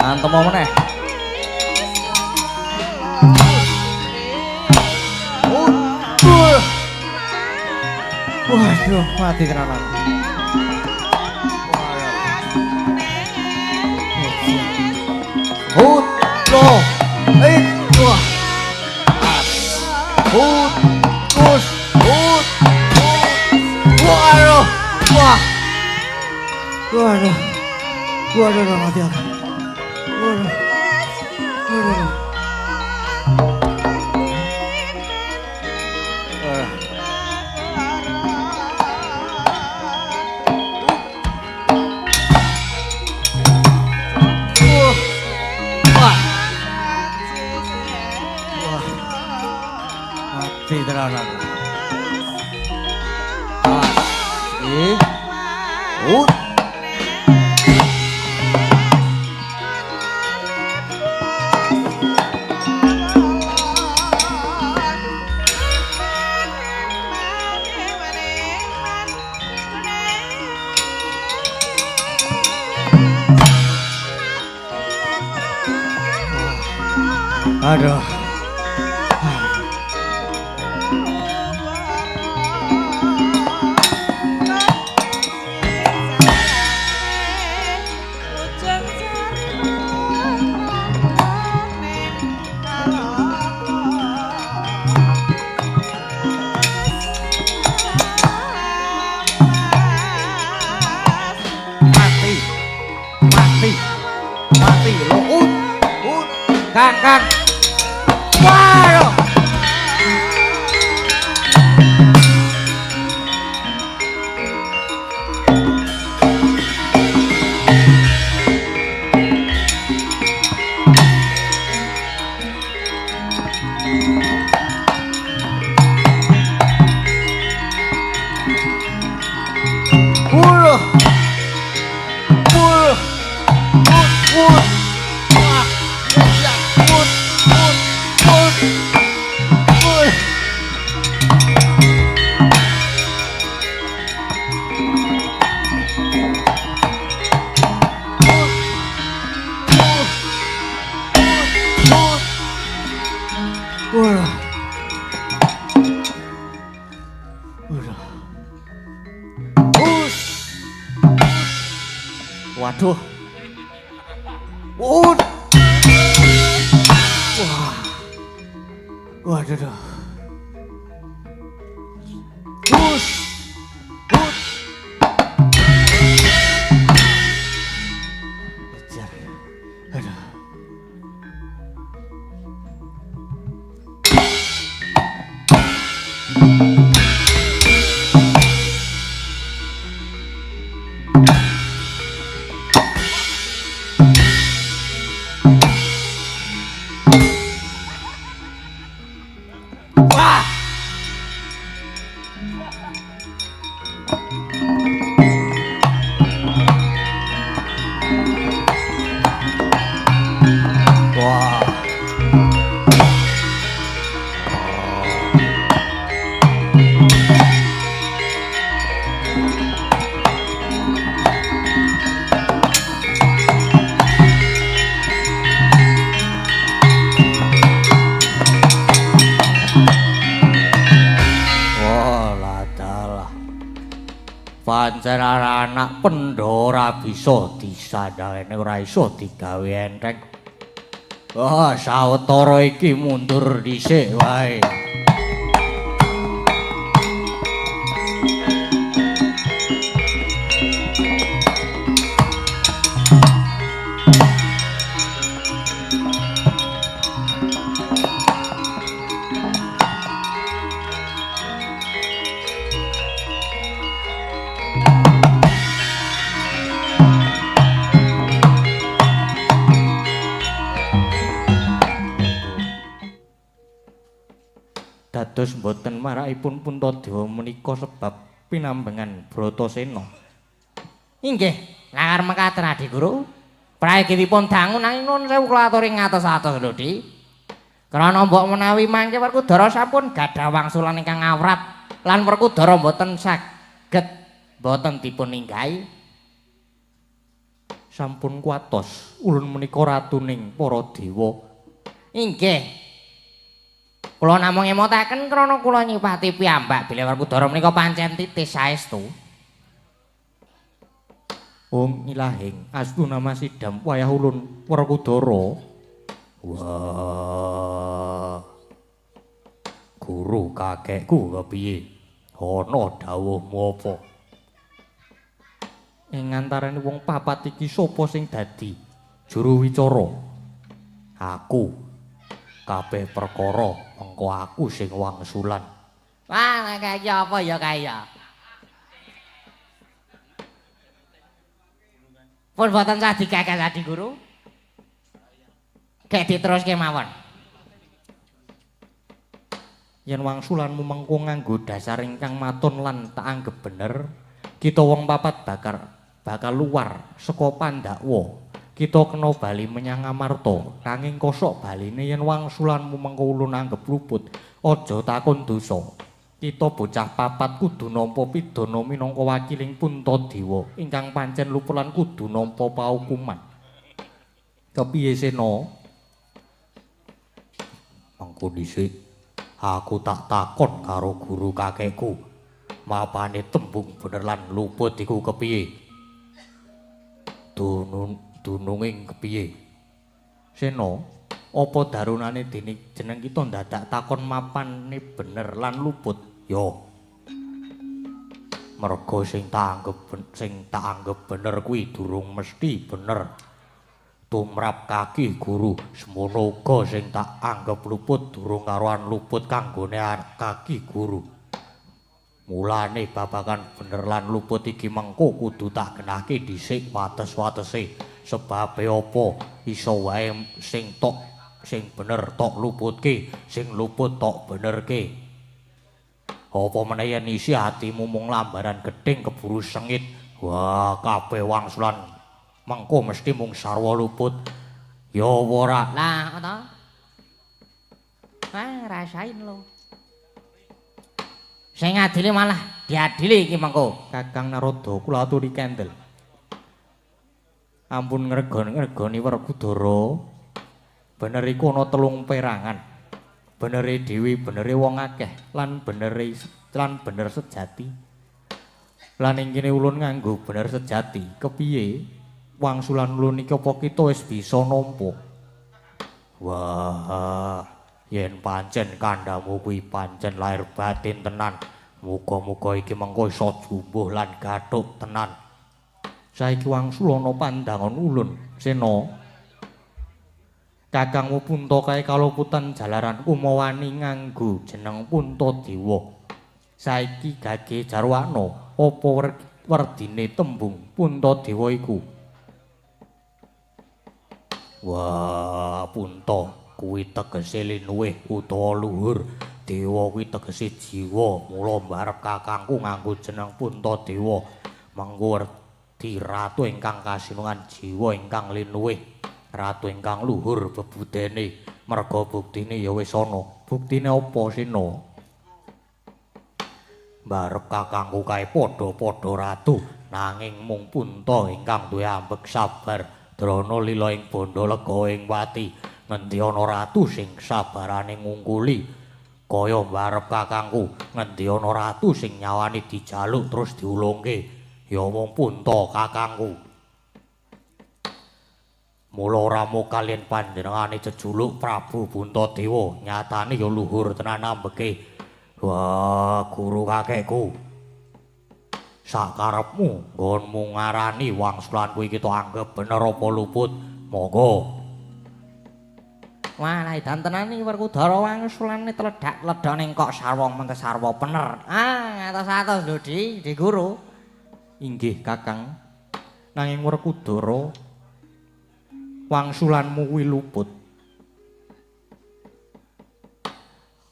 Antem meneh. Waduh, mati tenan aku. Hut, lo, it, wah, as, hut, kus, hut, hut, waduh, wah, waduh, waduh, mati aku, waduh, waduh. Wah. Wedi tenan aku. Ah, iki. Aduh. Mati. Mati. Mati. Lo ut. Ut. Kang, Kang. Waduh. Wuh. Wuh. Wut, wut. Wah. Ya, wut, wut, wut. Wut. Wut. Wut. Wut. Wah. Us. Waduh. Wut. Wah. Waduh. Duh. Us. Wut. Ejar. Aduh. Wah. Wah. Wah, ladalah. Pancen anak Pandhawa ora bisa disandalene, ora iso digawe enteng. Wah, sawetara iki mundur dhisik wae. Dados mboten marakipun Puntadewa menika sebab pinambengan Bratasena. Inggih, langar mekaten Adi Guru. Prayogipun dangu nanging nuwun sewu kula aturi ngatos-atos lho, Di. Krana mbok menawi mangke Werkudara sampun gadah wangsulan ingkang awrat lan Werkudara mboten saged mboten dipun ninggahi. Sampun kuwatos ulun menika ratuning para dewa. Inggih. Kula namung emotaken krana kula nyipati piyambak bilih Werkudara menika pancen titis saestu. Om ilahing astuna masidam wayah ulun Werkudara. Wah. Guru kakekku kepiye? Ana dawuhmu apa? Ing antarane wong papat iki sapa sing dadi juru wicara? Aku. Kabeh perkara mengko aku sing wangsulan. Wah, kaya apa ya kaya? Pun boten sah digagas Adi Guru. Gek diteruske mawon. Yen wangsulanmu mengko nganggo dasar ingkang maton lan tak anggep bener, kita wong papat bakal luar saka Pandakwa. Kita kena bali menyang Amarta. Nanging kosok baline yen wangsulanmu mengko ulun anggep luput, aja takon dosa. Kita bocah papat kudu nampa pidana minangka wakiling Puntadewa ingkang pancen luput lan kudu nampa paukuman. Kepiye Sena? Mengko dhisik aku tak takon karo guru kakekku. Mapane tembung bener lan luput iku kepiye? Dununging kepiye? Sena, apa darunane dene jeneng kita ndadak takon mapane bener lan luput? Yo. Merga sing tak anggep bener kuwi durung mesti bener. Tumrap kaki guru semono uga sing tak anggep luput durung karuan luput kanggone kaki guru. Mulane babagan bener lan luput iki mengko kudu tak genahke dhisik wates-watese. Sebabe apa iso wae sing tok sing bener tok luputke, sing luput tok benerke. Apa meneh yen isi atimu mung lambaran gething keburu sengit. Wah, kabeh wangsulan mengko mesti mung sarwa luput. Ya ora? Lah, to. Ah, rasain lo. Sing ngadili malah diadili iki mengko. Kakang Narada kula aturi kendel. Ampun ngregoni Werkudara. Bener iku ana telung perangan. Benere dhewe, benere wong akeh, lan benere lan bener sejati. Lan ing kene ulun nganggo bener sejati. Kepiye wangsulan ulun iki apa kita wis bisa nampa? Wah, yen pancen kandhamu kuwi pancen lahir batin tenan. Muga-muga iki mengko iso jumbuh lan gathuk tenan. Saiki wangsulana pandangan ulun, Sena. Kakangmu Punta kae kaluputan jalaran kumawani nganggo jeneng Puntadewa. Saiki gage jarwana apa werdine tembung Puntadewa iku? Wah, Punta kuwi tegese linuwih utawa luhur. Dewa kuwi tegese jiwa. Mula mbarep kakangku nganggo jeneng Puntadewa. Mengko werdi ratu ingkang kasinungan jiwa ingkang linuwih, ratu ingkang luhur bebudene. Merga buktine ya wis ana. Buktine apa, Sena? Mbarep kakangku kae padha-padha ratu, nanging mung Punta ingkang duwe ambek sabar. Drana lila ing bandha lega ing wati. Ngendi ana ratu sing sabarane ngungkuli kaya mbarep kakangku? Ngendi ana ratu sing nyawane dijaluk terus diulungke? Ya mung Punta kakangku. Mula ora mung kaliyan panjenengane jejuluk Prabu Puntadewa, nyatane ya luhur tenan ambeke. Wah, guru kakekku. Sakarepmu nggonmu ngarani wangsulanku iki kita anggep bener apa luput? Monggo. Wah, lah edan tenan iki Werkudara wangsulane tledak-tledok ning kok sarwa mengke sarwa bener. Ah, ngatos-atos lho, Di guru. Inggih, Kakang. Nanging Werkudara wangsulanmu kuwi luput.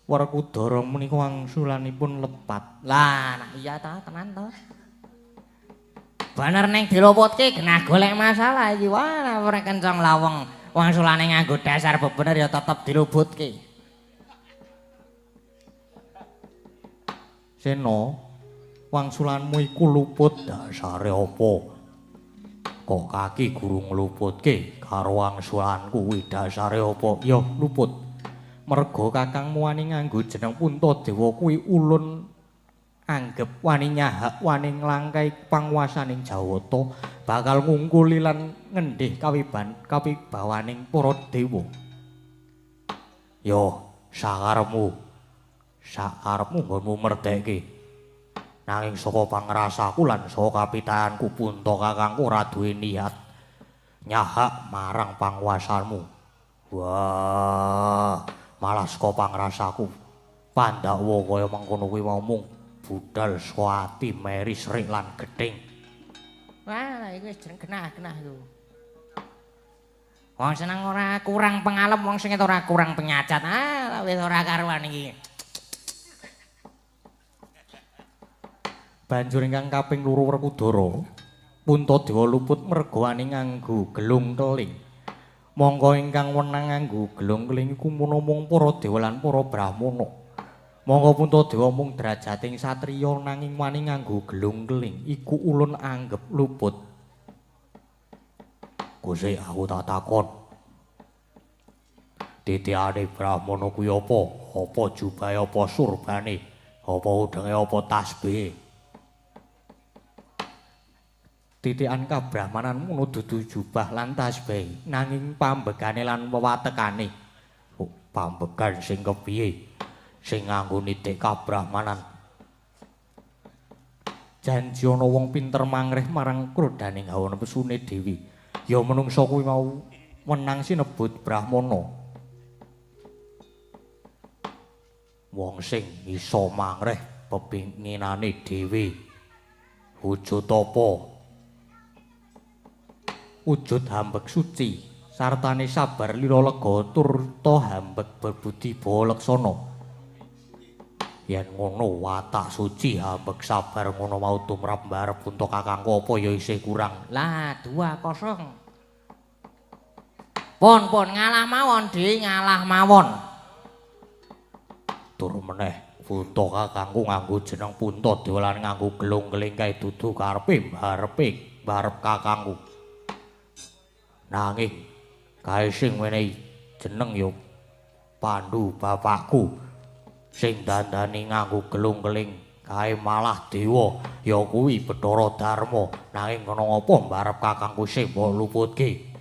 Werkudara menika wangsulanipun lepat. Lah, nah iya ta, tenan to. Bener ning diluputke genah golek masalah iki. Wah, ora kencang laweng wangsulane nganggo dasar bebener ya tetep diluputke. Sena, wangsulanmu iku luput dasare apa? Kok kaki guru ngluputke karo wangsulanku kuwi dasare apa? Ya luput. Merga kakangmu wani nganggo jeneng Puntadewa kuwi ulun anggep wani nyahak wani nglangkai panguwasaning Jawata bakal ngungkuli lan ngendhih kawibawaning para dewa. Ya sakarepmu. Sakarepmu nggonmu merdeke. Nanging saka pangrasaku lan saka kapitayanku Punta kakangku ora duwe niat nyahak marang panguwasanmu. Wah, malah saka pangrasaku Pandhawa kaya mengkono kuwi mau mung budal saka ati meri srik lan gething. Wah, iku wis jeneng genah-genah iku. Wong seneng ora kurang pengalem, wong sing ora kurang penyacat. Ah, wis ora karuan iki. Banjur ingkang kaping loro Werkudara, Puntadewa luput mergawane nganggo gelung keling. Mongko ingkang wenang nganggo gelung keling iku mung para dewa lan para brahmana. Mongko Puntadewa mung drajating satriya nanging wani nganggo gelung keling iku ulun anggep luput. Gusti, aku tak takon. Titiane brahmana kuwi apa? Apa jubahe, apa surbane? Apa udenge, apa tasbihe? Titian kabrahmanan ngono dudu jubah lan tasbih, nanging pambegane lan wewatekane. Oh, pambegan sing kepiye? Sing nganggo nitik kabrahmanan. Janji ana wong pinter mangreh marang krodaning hawa nepsune dewi. Ya menungsa kuwi mau wenang sinebut brahmana. Wong sing iso mangreh pepinginane dhewe. Wujud apa? Wujud hambek suci, sartane sabar lira lega turta hambek berbudi bawa laksana. Yen ngono watak suci hambek sabar ngono mau tumrap mbarep punta kakangku apa ya isih kurang. Lah 2-0. Pun pun ngalah mawon, Dik, ngalah mawon. Tur meneh punta kakangku nganggo jeneng Puntadewa lan nganggo gelung keling kae dudu karepe mbarepe mbarep kakangku. Nanging kae sing menehi jeneng ya Pandu bapakku sing dandani nganggo gelung keling kae malah dewa ya kuwi Bathara Darma. Nanging kena ngapa mbarep kakangku sing mbok luputke?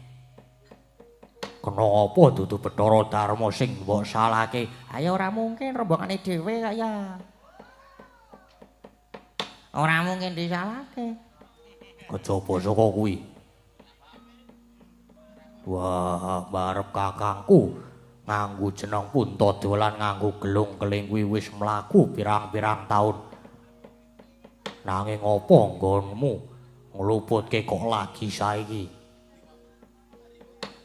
Kena apa dudu Bathara Darma sing mbok salahke? Ayo ora mungkin rombongane dhewe kaya. Ora mungkin disalahke. Kejaba saka kuwi. Wah, barep kakangku nganggo jeneng Puntadewa lan nganggo gelung keling kuwi wis mlaku pirang-pirang taun. Nanging apa nggonmu ngluputke kok lagi saiki?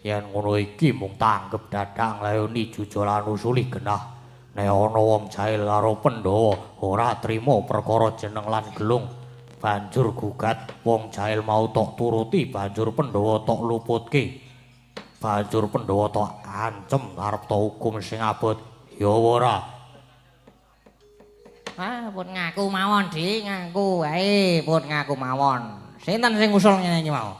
Yen ngono iki mung tanggep dadak nglayoni jujur lan usuli genah. Nek ana wong jahil karo Pandhawa ora trima perkara jeneng lan gelung, banjur gugat wong jahil mau tok turuti, banjur Pandhawa tok luputke. Banjur Pandhawa tok ancem arep tok hukum sing abot. Ya ora. Ah, pun ngaku mawon, Dik, ngaku wae, pun ngaku mawon. Sinten sing usul ngene iki mau?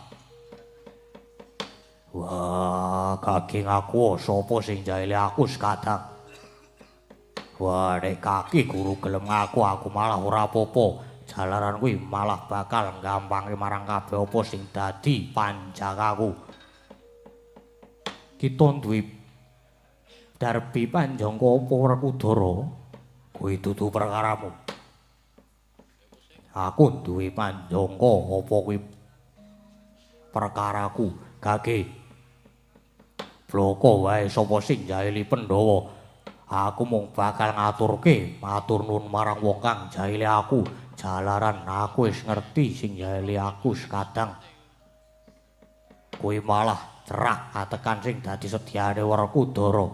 Wah, kaki ngaku sapa sing jahile aku sekadang. Wah, nek kaki guru gelem ngaku aku malah ora apa-apa. Jalaran kuwi malah bakal gampange marang kabeh apa sing dadi panjakaku. Kita duwe darbi panjangka apa Werkudara? Kuwi dudu perkaramu. Aku duwe panjangka apa kuwi perkaraku. Gage bloko wae sapa sing jahili Pandhawa. Aku mung bakal ngaturke matur nuwun marang wong kang jahili aku. Jalaran aku wis ngerti sing jahili aku sekadang. Kuwi malah cerak atekan sing dadi sedyane Werkudara.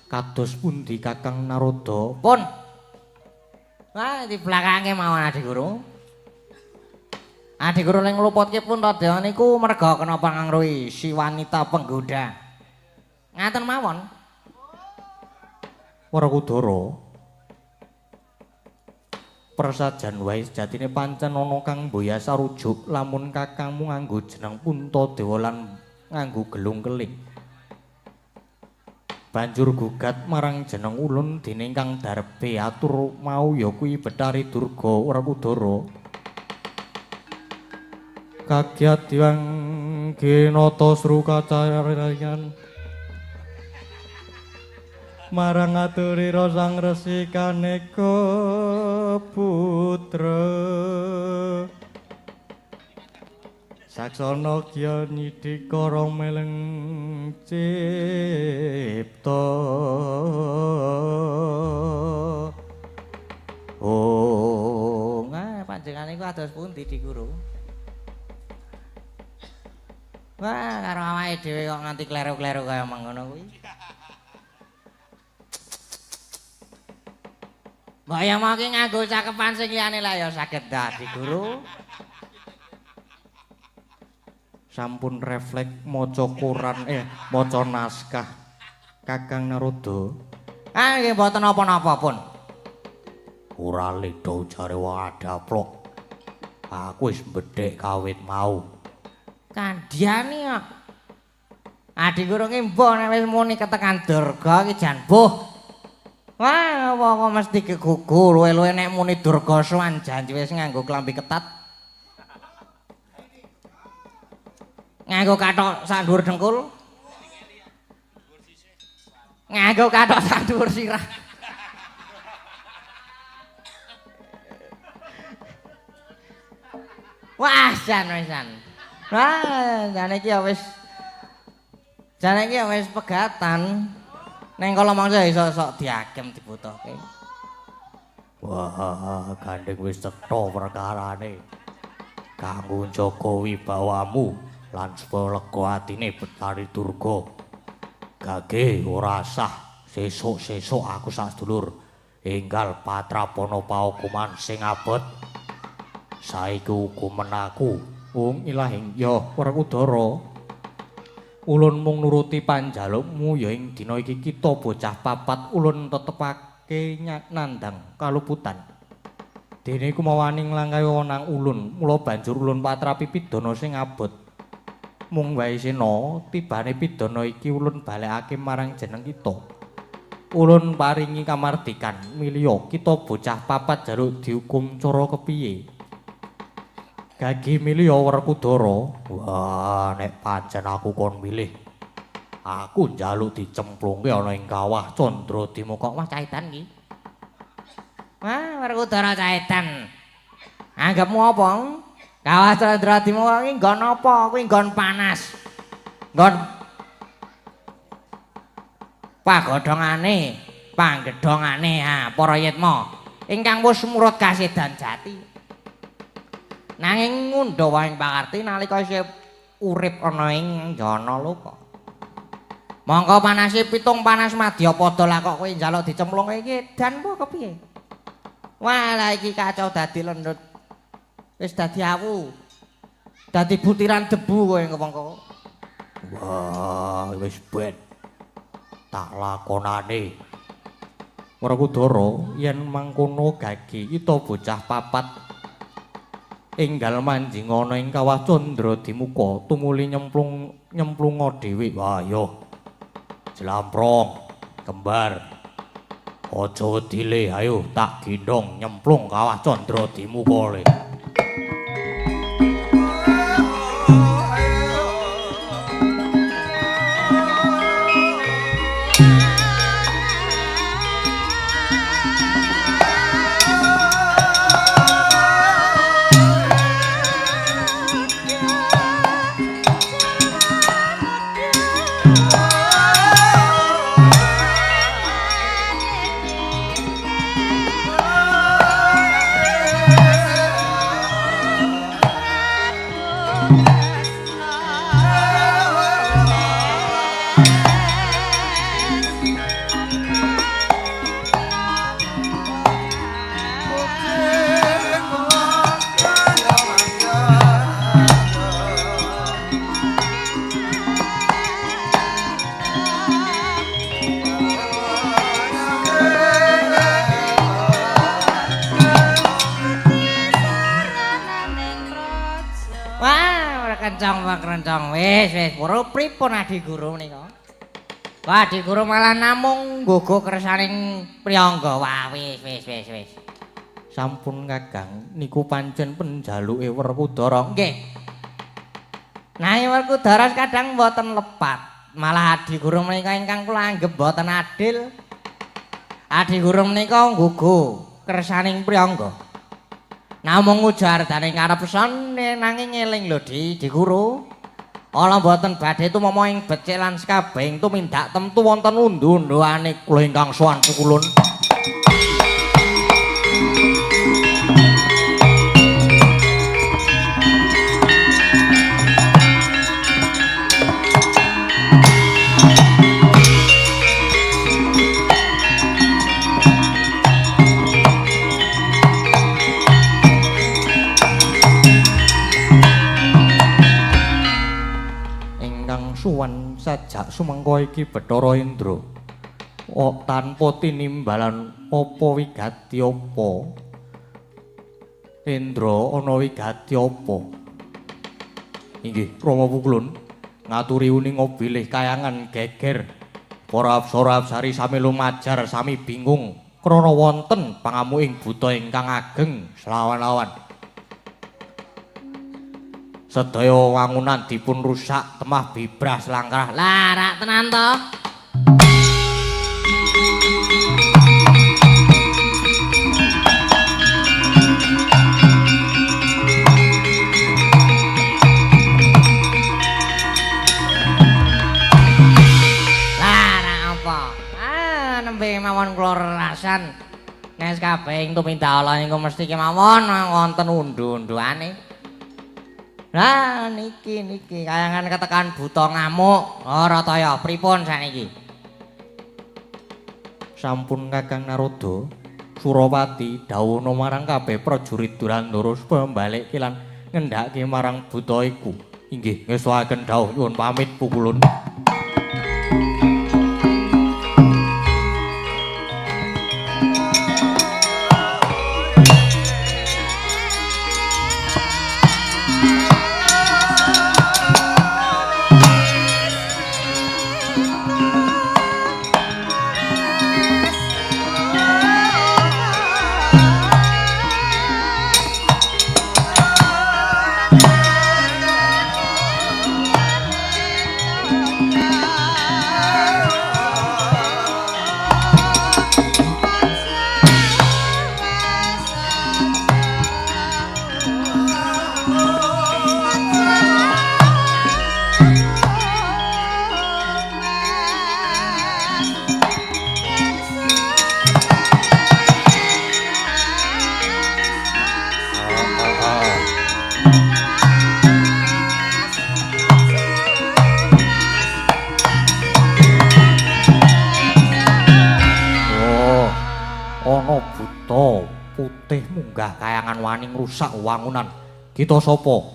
Kados pundi Kakang Narada? Pun. Wah, di belakange mawon Adi Guru. Adi Guru ning ngluputke Puntadewa niku merga kena pangangruhi si wanita penggoda. Ngaten mawon. Werkudara, prasajan wae sejatine pancen ana kang mboya sarujuk lamun kakangmu nganggo jeneng Puntadewa lan nganggo gelung keling. Banjur gugat marang jeneng ulun dening kang darbe atur mau ya kuwi Bathari Durga Werkudara. Kagyat diwang ginata srukacarayan marang aturira sang resi kaneka putra saksana kya nyidika meleng cipta. Oh, nah panjenengane iku ados pundi Dik Guru? Wah, karo awake dhewe kok nganti kleru-kleru kaya mengono kuwi. Mbok ya mau ki nganggo cakepan sing liyane lah ya saged dadi guru. Sampun refleks maca koran maca naskah Kakang Narada. Ah nggih mboten napa-napa pun. Ora ledo jare wong adaplok. Aku wis mbedhek kawit mau. Kandhane kok. Adi guru ki mbuh nek wis muni ketekan Durga ki jan mbuh. Wah, apa mesti kegugu luwe-luwe nek muni Durga sowan janji wis nganggo klambi ketat. Nganggo kathok sak dhuwur dengkul. Nganggo kathok sak dhuwur sirah. Wah, jan wisan. Wah, jane iki ya wis jane iki ya wis pegatan. Neng kala mangsa iso sok diagem dibutuhke. Wah, gandeng wis cetha perkarane. Kanggo njaga wibawamu lan supaya lega atine Betari Durga. Gage ora sah sesuk-sesuk aku sak sedulur enggal patrapana paukuman sing abot. Saiki hukuman aku wong ilahing ya Werkudara. Ulun mung nuruti panjalukmu ya ing dina iki kita bocah papat ulun tetepake nandhang kaluputan. Dene kumawani nglangkahi wewenang ulun, mula banjur ulun patrapi pidana sing abot. Mung wae sena tibane pidana iki ulun balekake marang jeneng kita. Ulun paringi kamardikan milya kita bocah papat jaluk dihukum cara kepiye. Gagi milih Werkudara. Wah, nek pancen aku kon milih, aku njaluk dicemplungke ana ing kawah Candra Dimuka. Wah, caitan iki. Wah, Werkudara caitan. Anggapmu apa? Kawah Candra Dimuka iki nggon apa? Kuwi nggon panas. Nggon pagodhongane, panggedhongane ha para yitma ingkang wis murut kasedan jati. Nanging ngundhawa ing pakarti nalika isih urip ana ing jana loka. Mongko panase pitung panas madyapada lah kok kowe njaluk dicemplungke iki edan apa kepiye? Wah, lah iki kacau dadi lendut. Wis dadi awu. Dadi butiran debu kowe mongko. Wah, wis ben. Tak lakonane. Werkudara yen mangkono gagi kita bocah papat enggal manjing ana ing kawah Candra Dimuka tumuli nyemplung nyemplunga dhewe. Wah yo jlamprong kembar aja wedile, ayo tak gendhong nyemplung kawah Candra Dimuka le. Kencang wis wis pura pripun Adi Guru menika? Wah, Adi Guru malah namung nggogo kersaning priyangga. Wah, wis wis wis wis. Sampun Kakang, niku pancen penjaluke Werkudara. Nggih. Nanging Werkudara kadang mboten lepat. Malah Adi Guru menika ingkang kula anggep mboten adil. Adi Guru menika nggogo kersaning priyangga. Namung ujar dane karepsan nanging ngeling lho Di Guru. Ala mboten badhe tumama ing becik lan sekabehing tumindak temtu wonten undu-unduane kula ingkang sowan pukulun. Cajak sumengko iki Bathara Indra. Oh, tanpa tinimbalan apa wigati apa? Indra ana wigati apa? Inggih, Rama Pukulun ngaturi uninga bilih kayangan geger. Para apsara-apsari sami lumajar sami bingung krana wonten pangamuking buta ingkang ageng selawan-lawan. Sedaya wangunan dipun rusak temah bibrah selangkrah. Lah rak tenan to? Lah rak apa? Ah nembe mawon kula rerasan. Nek kabeh ing tumindak ala niku mesti kemawon wonten undu-unduane. Lah niki niki kayangan ketekan buta ngamuk. Oh Rataya pripun sakniki? Sampun Kakang Narada, Surawati dawuhna marang kabeh prajurit Durandara supaya mbalekke lan ngendhake marang buta iku. Inggih, ngestuaken dawuh nyuwun pamit Pukulun. Munggah kayangan wani ngrusak wangunan. Kita sapa?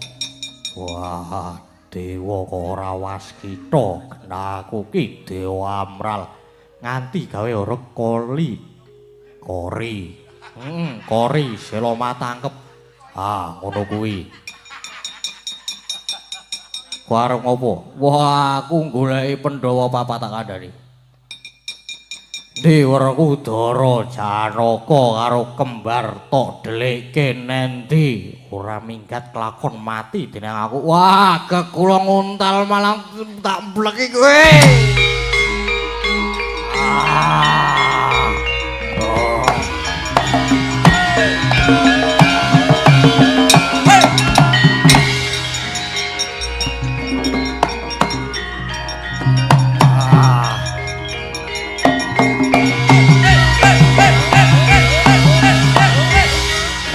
Wah, dewa kok ora waskita. Aku ki Dewa Amral. Nganti gawe rekoli. Kori. Kori sela matangkep. Ah, ngono kuwi. Ku arep ngopo? Wah, aku goleki Pandhawa papat tak kandhani. Dewerkudara Janaka karo kembar tok dhelikke nendi ora minggat kelakon mati dening aku. Wah, kekula nguntal malah tak mbleki kowe. Ah.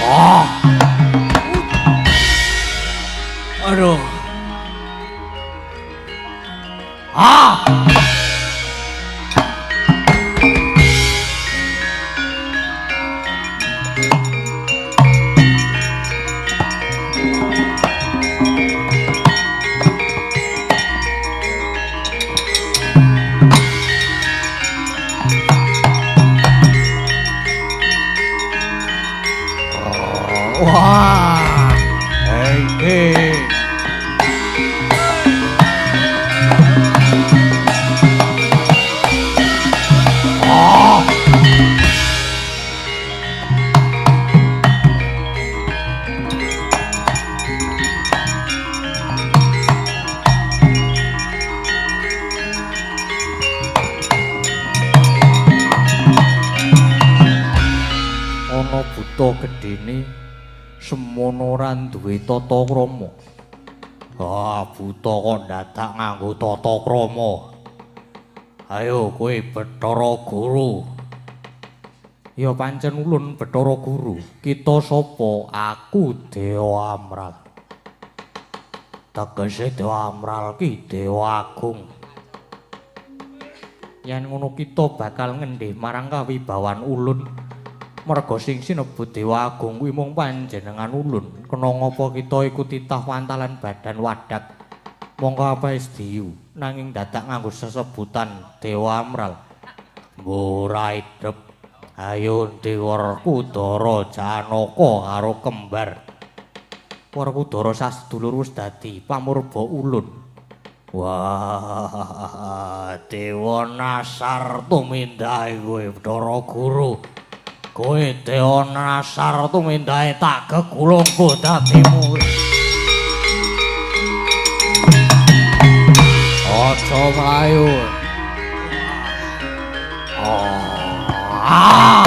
Oh. Aduh. Ah. Wah. Hei, hei. Ana buta gedene semono ora duwe tata krama. Ah, buta kok dadak nganggo tata krama. Ayo kowe Bathara Guru. Ya pancen ulun Bathara Guru. Kita sapa? Aku Dewa Amral. Tegese Dewa Amral ki Dewa Agung. Yen ngono kita bakal ngendih marang kawibawan ulun. Merga sing sinebut Dewa Agung kuwi mung panjenengan ulun. Kena ngapa kita iku titah wantalan badan wadak. Mongko apa isdiyu nanging dadak nganggo sesebutan Dewa Amral. Ora idep. Ayo Werkudara Janaka karo kembar. Werkudara sasedulur wis dadi pamurba ulun. Wah, Dewa Nasar tumindahe kowe Bathara Guru. Kowe Dewa Nasar tumindahe tak gegulung dadimu. Aja mlayu. Ah.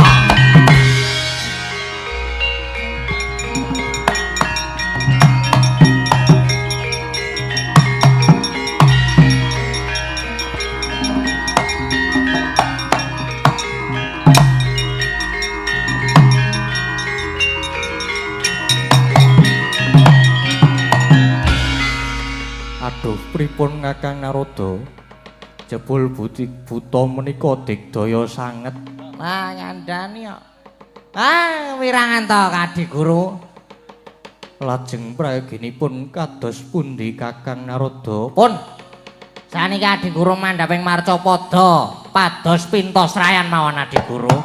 Aduh, pripun Kakang Narada? Jebul buta menika digdaya sanget. Lah ngandani kok. Ah, wirangan to Kadi Guru. Lajeng prayoginipun kados pundi Kakang Narada? Pun. Saniki Adi Guru mandhaping marcapada pados pintos rayan mawon Adi Guru.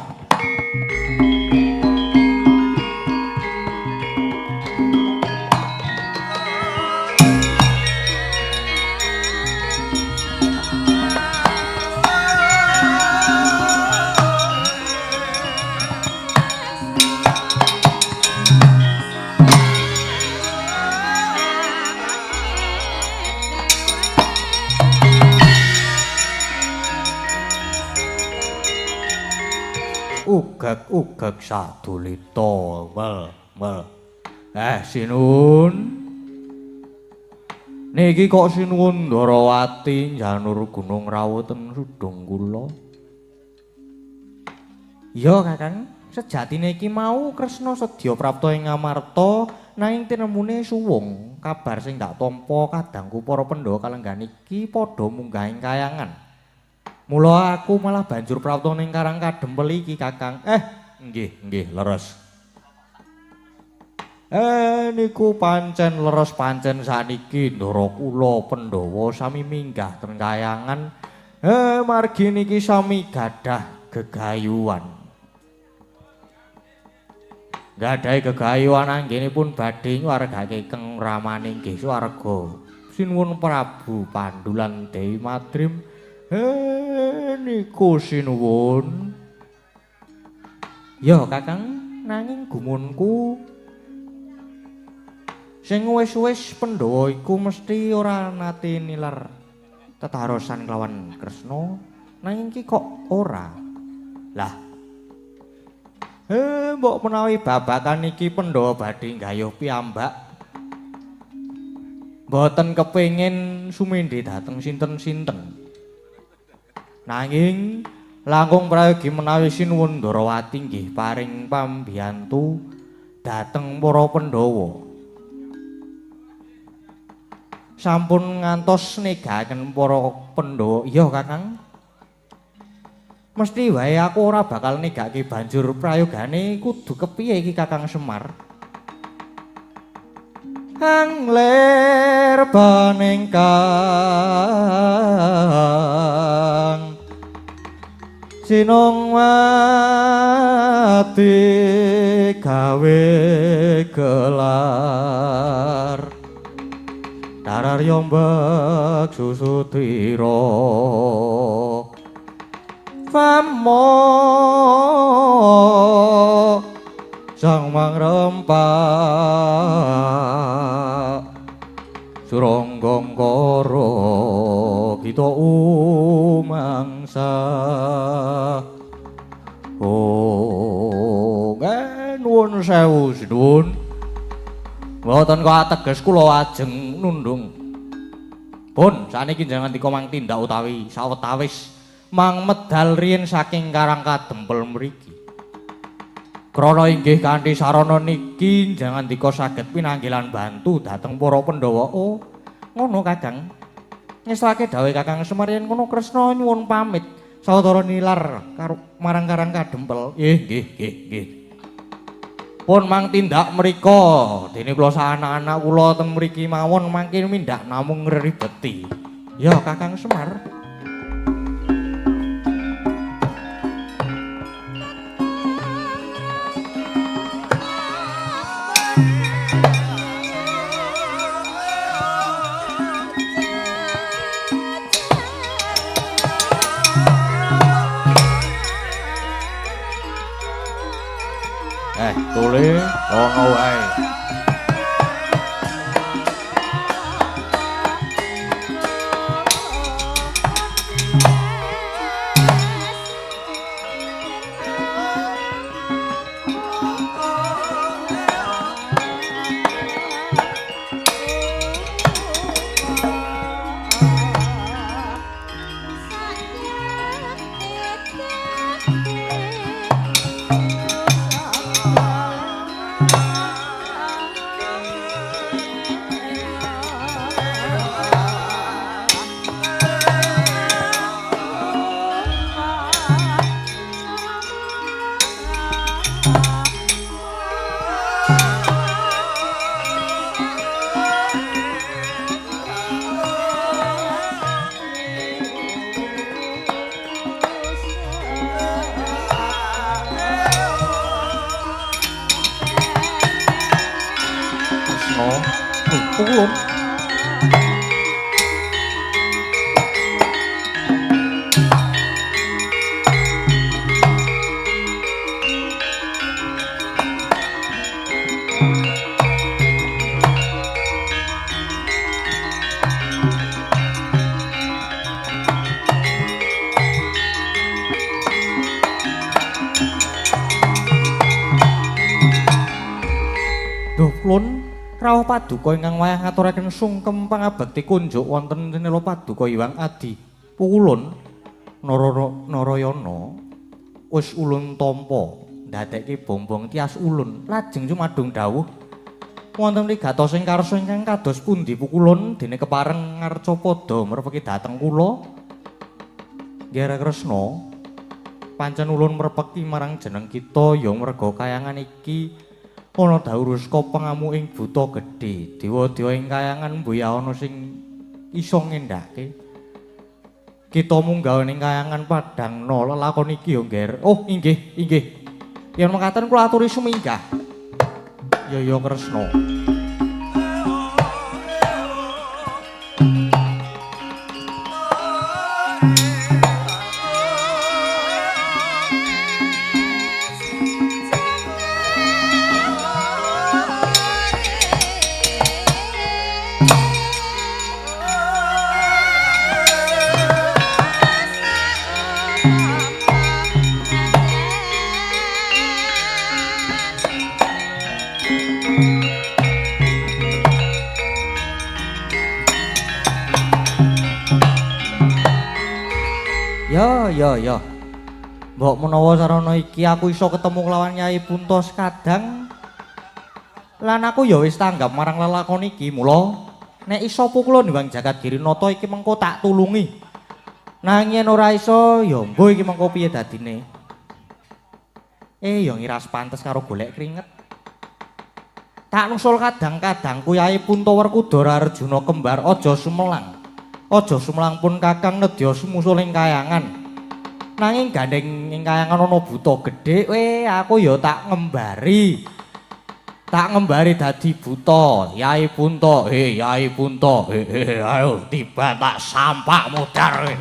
Ugak-ugak sadulita mel mel. Sinuwun. Niki kok sinuwun Ndarawati njanur Gunung Rawu ten sudung kula. Iya Kakang, sejatine iki mau Kresna sedya prapta ing Ngamarta nanging tinemune suwung. Kabar sing dak tampa kadangku para Pandhawa kalenggan iki padha munggah ing kayangan. Mula aku malah banjur prapta ning Karang Kadempel iki Kakang. Nggih, nggih, leres. Niku pancen leres pancen saniki ndara kula Pandhawa sami minggah ten kayangan. Margi niki sami gadah gegayuhan. Gadahi gegayuhan anggenipun badhe nyuwargake keng ramane nggih swarga. Sinuwun Prabu Pandu lan Dewi Madrim. Niku sinuwun. Ya Kakang, nanging gumunku sing wis-wis Pandhawa iku mesti ora nate nilar tetarosan kelawan Kresna, nanging iki kok ora. Lah. Mbok menawi babakan iki Pandhawa badhe nggayuh piyambak. Mboten kepengin sumindhe dhateng sinten-sinten. Nanging langkung prayogi menawi sinuwun Ndarawati nggih paring pambiyantu dhateng para Pandhawa. Sampun ngantos negaken para Pandhawa. Iya Kakang. Mesti wae aku ora bakal negake banjur prayogane kudu kepiye iki Kakang Semar. Kang lir paningkang sinung mati gawe gelar darar yombak susutira famo sang mangrempak Suranggangkara kita umangsa. Oh, nuwun sewu sinuwun. Mboten kok ateges kula ajeng nundung. Pun saniki jenengan dika mang tindak utawi sawetawis mang medal riyin saking Karang Kadempel mriki. Krana inggih kanthi sarana niki jangan dika saged pinanggilan bantu dhateng para Pandhawa. Oh, ngono Kakang. Ngesake dawuh Kakang Semar yen ngono Kresna nyuwun pamit sawetara nilar karo marang Karang Kadempel. Nggih, nggih, nggih, nggih. Pun mang tindak mriko. Dene kula sak anak-anak kula teng mriki mawon mangke mindak namung ngribeti. Ya Kakang Semar. Tole ana wae. Rawuh paduka ingkang wayah ngaturaken sungkem pangabekti kunjuk wonten tinela paduka Hyang Adi Pukulun Narayana wis ulun tampa ndadekke bombong tias ulun lajeng sumadung dawuh wonten mrigatos ing karsa ingkang kados pundi Pukulun dene kepareng ngarcapada merpeki dhateng kula. Nggih Kresna, pancen ulun merpeki marang jeneng kita ya merga kayangan iki ana dawuh pangamuking buta gedhe. Dewa-dewa ing kayangan mbuya ana sing iso ngendhake. Kita munggah ning kayangan padhangna lelakon iki ya, Ngger. Oh, inggih, inggih. Yen mekaten kula aturi suminggah. Ya ya Kresna. Ya ya. Mbok menawa sarana iki aku iso ketemu kelawan Nyai Punta Sekadang. Lan aku ya wis tanggap marang lelakon iki, mula nek iso pukula niwang jagat Girinata iki mengko tak tulungi. Nanging yen ora iso ya mbuh iki mengko piye dadine. Ya ngiras pantes karo golek kringet. Tak nusul kadang-kadangku Yai Punta Werkudara Arjuna kembar aja sumelang. Aja sumelang pun Kakang nedya sumusul ing kayangan. Nanging gandeng ing kayangan ana buta gedhe, aku ya tak ngembari. Tak ngembari dadi buta, Yai Punta. Yai Punta, ayo tiba tak sampak mudhar.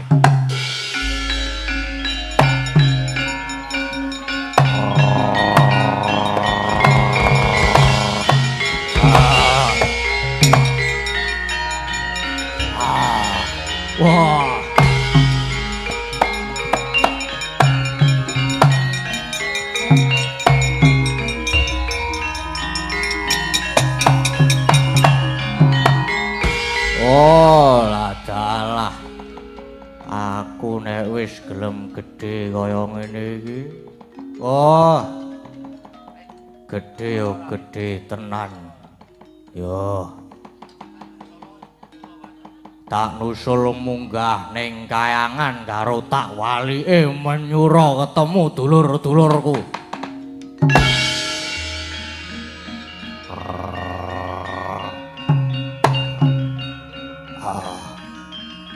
Wah. Oh, ladalah. Aku nek wis gelem gedhe kaya ngene iki. Oh. Gedhe yo gedhe tenan. Yo. Tak nusul munggah ning kayangan karo tak walike menyura ketemu dulur-dulurku.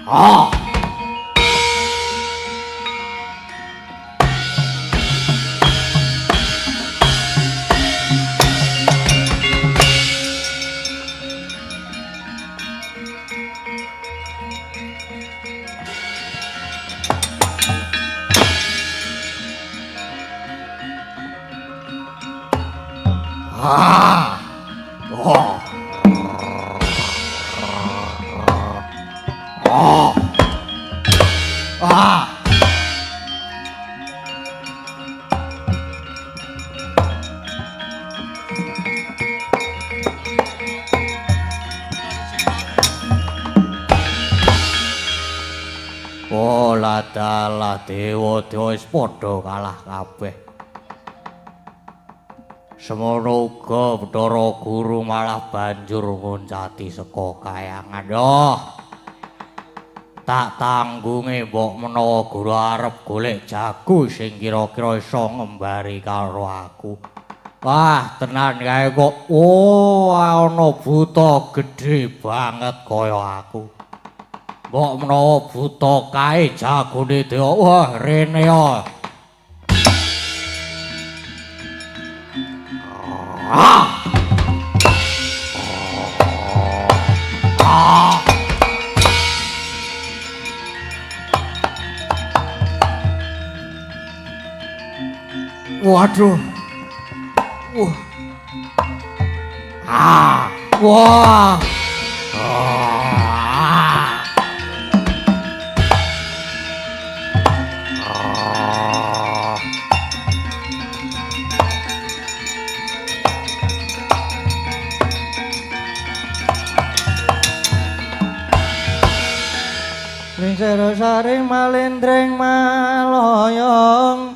Ah. Ah. Oh. Oh. Ah. Oh, ladalah dewa-dewa wis padha kalah kabeh. Semono uga Bathara Guru malah banjur nguncati saka kayangan. Yoh. Tak tanggunge mbok menawa guru arep golek jago sing kira-kira iso ngembari karo aku. Wah, tenan kae kok. Oh, ana buta gedhe banget kaya aku. Mbok menawa buta kae jagone dewa. Wah, rene ya. Ah! Ah! Waduh. Wah. Ah. Wah. Ah. Ah. Lingsir saring malindring maloyong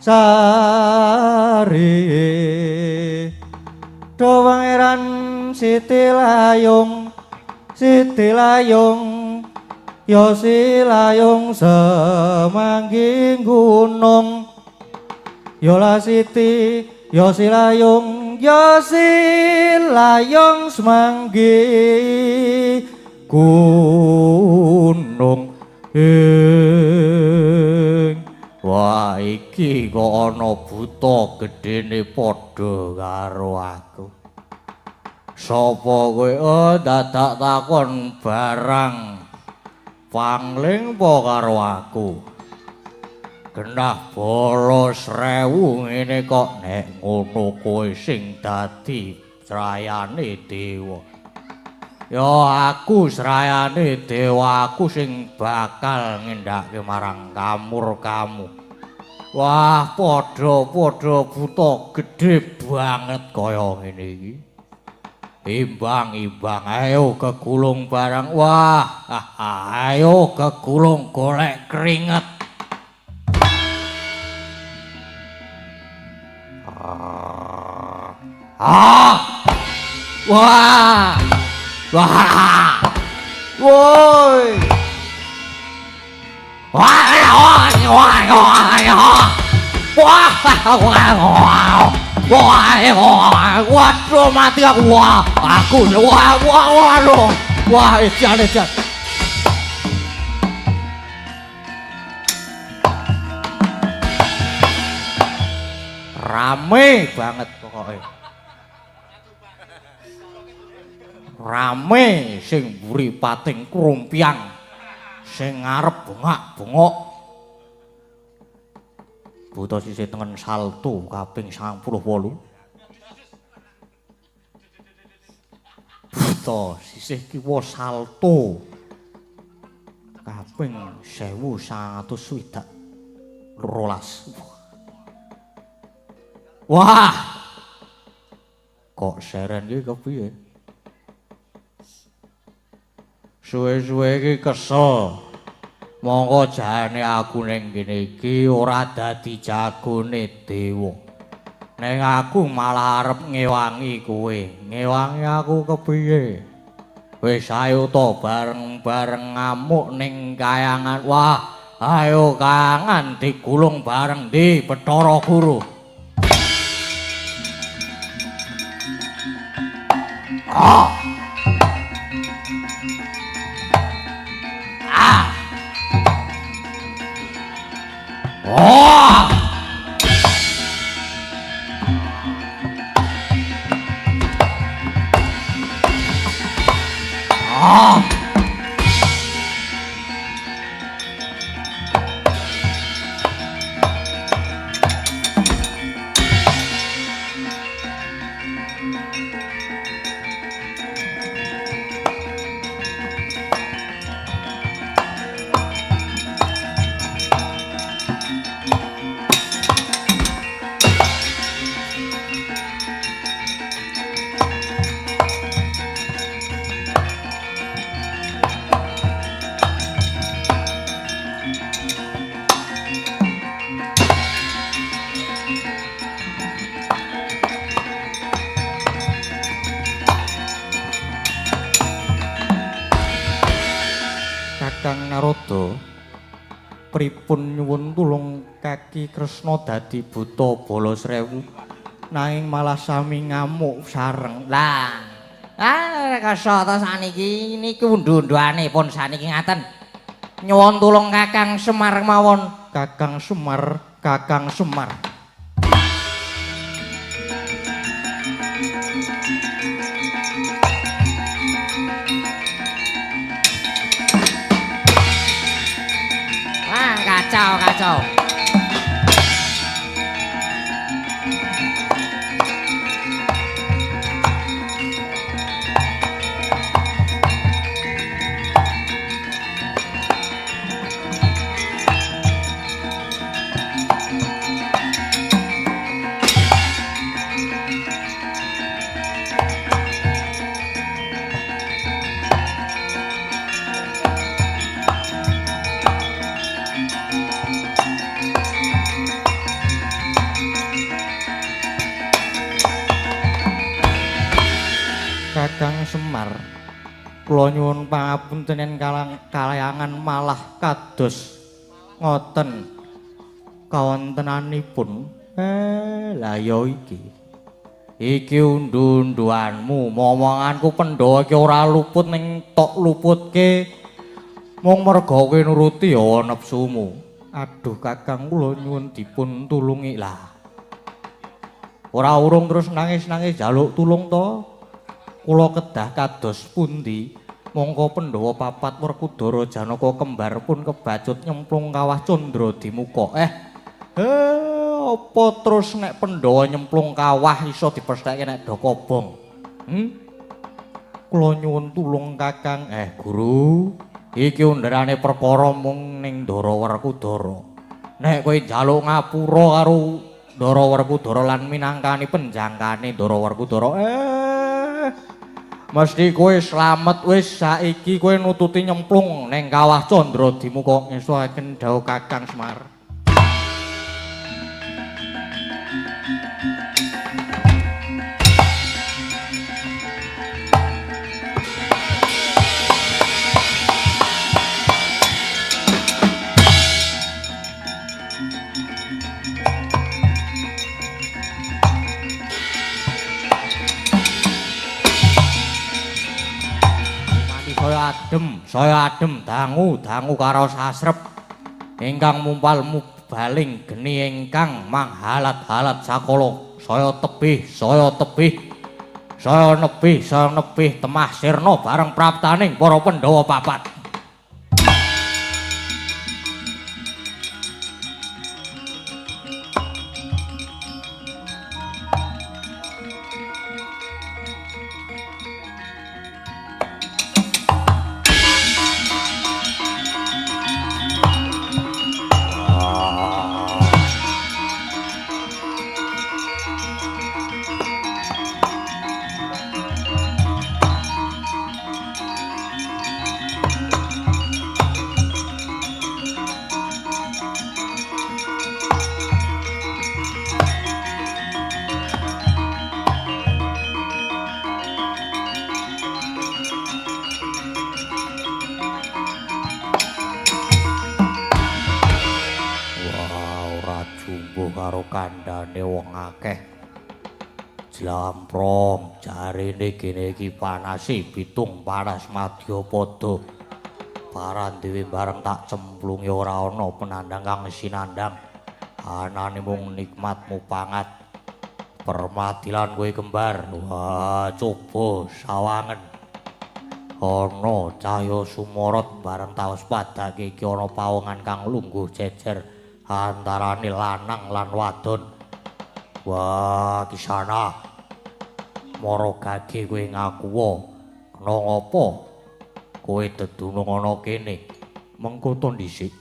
sari do pangeran Siti Layung, Siti Layung ya Silayung semanggi gunung ya la Siti ya Silayung ya Silayung semanggi gunung. Wah, iki kok ana buta gedene padha karo aku. Sapa kowe? Oh, dadak takon barang pangling apa karo aku? Genah bala 1000 ngene kok nek ngono kowe sing dadi srayane dewa. Ya aku srayane dewa, aku sing bakal ngendhake marang kamur kamu. Wah, padha-padha buta gedhe banget kaya ngene iki. Imbang-imbang, ayo kegulung barang. Wah, ayo kegulung golek keringet. Ah! Wah! Wah! Woi! Wah! Wah! Wah! Wah! Wah! Wah! Waduh, mati aku. Wah, aku. Wah, wah, wah, wah, ejan, ejan. Rame banget pokoknya. Rame sing mburi pating krumpiang, sing ngarep bengak-bengok. Buta sisih tengen salto kaping 98. Buta sisih kiwa salto kaping 1112. Wah. Kok seren iki kepiye? Suwe-suwe iki kesel. Monggo jane aku ning kene iki ora dadi jagone dewa. Ning aku malah arep ngewangi kowe. Ngewangi aku kepiye? Wis ayo to bareng-bareng ngamuk ning kayangan. Wah, ayo kayangan digulung bareng ndi Bathara Guru. Ah! Narada, pripun nyuwun tulung kaki Kresna dadi buta bala srewu nanging malah sami ngamuk sareng. Lah, ah kasa saniki niku undu-unduane pun saniki ngaten. Nyuwun tulung Kakang Semar mawon. Kakang Semar, Kakang Semar. Wah, kacau, kacau. Kakang Semar, kula nyuwun pangapunten yen kalayangan malah kados ngoten kawontenanipun. Lah ya iki. Iki undu-unduanmu, momonganku Pandhawa iki ora luput ning tok luputke mung merga kowe nuruti hawa nepsumu. Aduh Kakang, kula nyuwun dipun tulungi. Lah. Ora urung terus nangis-nangis njaluk tulung to. Kula kedah kados pundi? Mongko Pandhawa papat Werkudara Janaka kembar pun kebacut nyemplung kawah Candra Dimuka. Apa terus nek Pandhawa nyemplung kawah iso dipestheke nek do kobong? Kula nyuwun tulung Kakang. Guru, iki underane perkara mung ning Ndara Werkudara. Nek kowe njaluk ngapura karo Ndara Werkudara lan minangkani penjangkane Ndara Werkudara, mesti kowe slamet. Wis saiki kowe nututi nyemplung ning kawah Candra Dimuka. Ngestuaken dawuh Kakang Semar. Saya adem, saya adem, dangu, dangu karo sasrep ingkang mumpal mubaling geni ingkang manghalat-halat sakala. Saya tebih, saya tebih, saya nebih, saya nebih temah sirna bareng praptaning para Pandhawa papat. Kandhane wong akeh jlamprong jarene kene iki panase pitung panas madyapada paran dhewe bareng tak cemplungi ora ana penandang kang sinandang anane mung nikmat mupangat permadilan kowe kembar. Wah, coba sawangen ana cahya sumorot bareng tawaspadake iki ana pawongan kang lungguh jejer antarane lanang lan wadon. Wah, kisana mara gage kowe ngakuwa kena ngapa kowe dedunung ana kene? Mengko to dhisik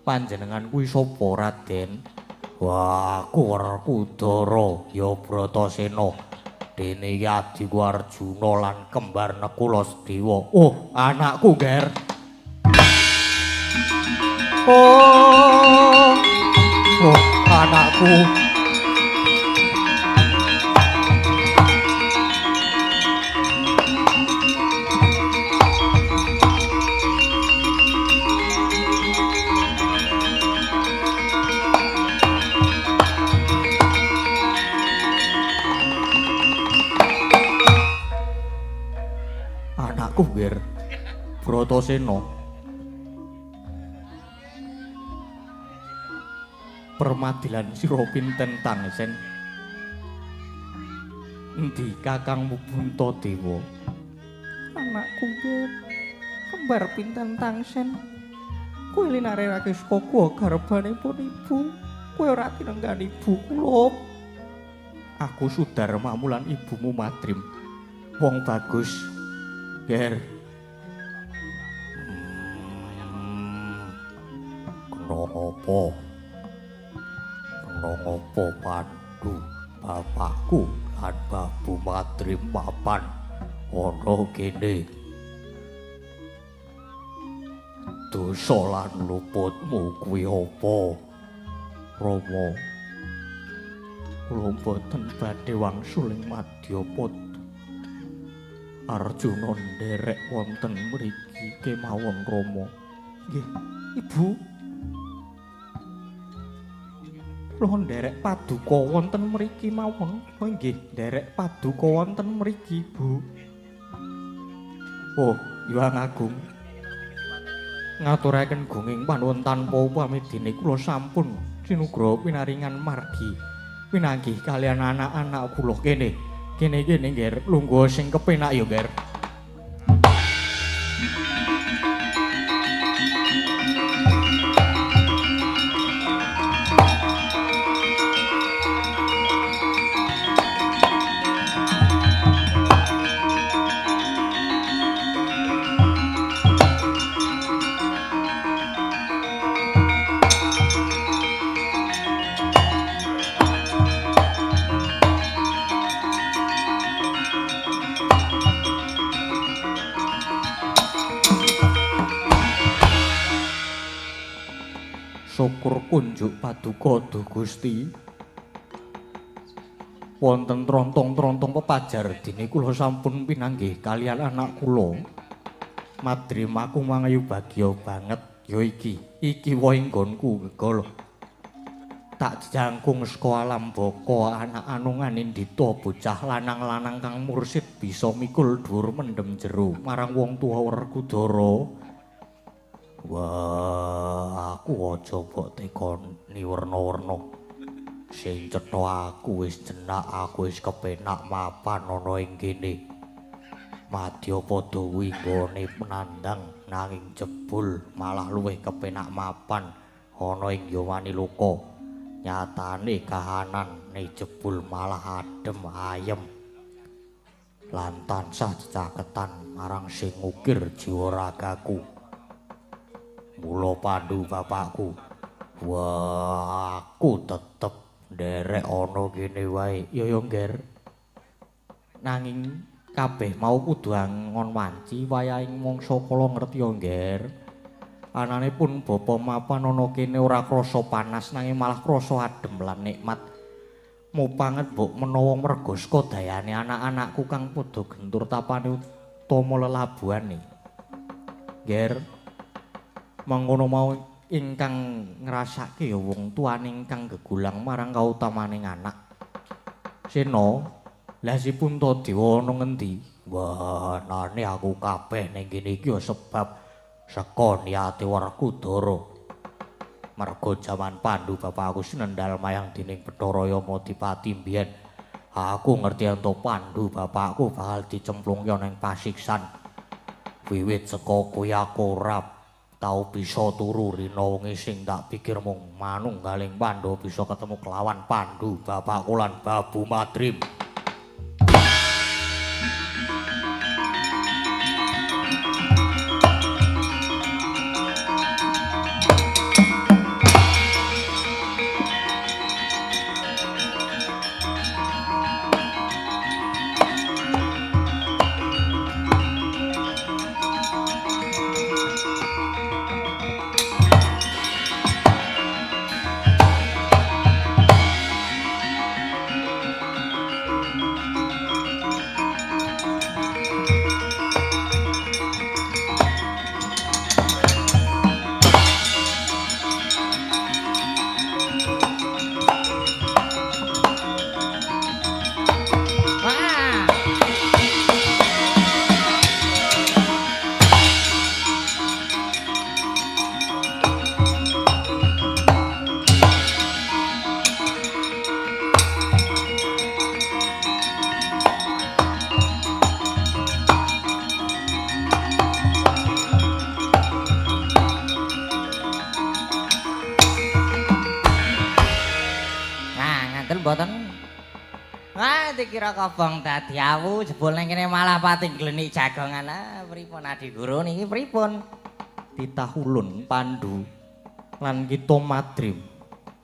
panjenengan kuwi sapa Raden? Wah, aku Werkudara ya Bratasena, dene iki adhiku Arjuna lan kembar Nekula Sedewa. Oh, anakku, Ger. Oh, oh, anakku. Anakku, Ger. Bratasena. Permadilan sira pinten tangsen? Endi kakangmu Puntadewa? Anakku, Ger. Kembar pinten tangsen? Kowe linarerake saka kuwa garbanipun ibu. Kowe ora tinenggani ibu kula. Aku Sudarmamu lan ibumu Madrim. Wong bagus, Ger. Kena apa? Kena apa Pandu bapakku lan Babu Madrim papan ana kene? Dosa lan luputmu kuwi apa, Rama? Kula mboten badhe wangsul ing Madyapada. Arjuna nderek wonten mriki kemawon Rama. Nggih, Ibu. Kula nderek paduka wonten mriki mawon. Oh nggih, nderek paduka wonten mriki, Bu. Oh, Hyang Agung. Ngaturaken gunging panuwun tanpa upamidine kula sampun sinugraha pinaringan margi pinanggih kalian anak-anak kula kene. Kene-kene, Nger, lungguh sing kepenak ya, Nger. Syukur kunjuk paduka duh Gusti. Wonten trontong-trontong pepajar dene kula sampun pinanggih kalian anak kula. Madrim aku mangayu bagya banget ya iki. Iki wae nggonku gegala. Tak jangkung saka alam baka anak anungan nindita bocah lanang-lanang kang mursid bisa mikul dhuwur mendem jero marang wong tuwa Werkudara. Wah, aku aja mbok tekoni werna-werna. Sing cetha aku wis jenak, aku wis kepenak mapan ana ing kene. Madyapada kuwi nggone penandang nanging jebul malah luwih kepenak mapan ana ing Yawaniloka. Nyatane kahanane jebul malah adem ayem. Lan tansah jecaketan marang sing ngukir jiwa ragaku. Mula Pandu bapakku, wah aku tetep nderek ana kene wae. Ya ya, Nger. Nanging kabeh mau kudu angon wanci wayahing mangsa kala ngerti ya, Nger. Anane pun bapa mapan ana kene ora krasa panas nanging malah krasa adem lan nikmat. Mupanget mbok menawa merga saka dayane anak-anakku kang padha gentur tapane utama lelabuhane. Nger. Mangkono mau ingkang ngrasake ya wong tuane ingkang gegulang marang kautamaning anak. Sena, lha si Puntadewa ana ngendi? Wah, nane aku kabeh ning kene iki ya sebab saka niate Werkudara. Merga jaman Pandu bapakku sinendal mayang dening Bathara Yamadipati mbiyen. Aku ngerti ento Pandu bapakku bakal dicemplungke ana ing pasiksan. Wiwit saka kuwi aku ora tau bisa turu rina wengi sing tak pikir mung manunggaling Pandhawa bisa ketemu kelawan Pandu bapakku lan Babu Madrim. Ngandel mboten. Wah, dikira kobong dadi awu, jebul ning kene malah pati glenik jagongan. Ah, pripun Adi Guru niki pripun? Titah ulun Pandu lan kita Madrim.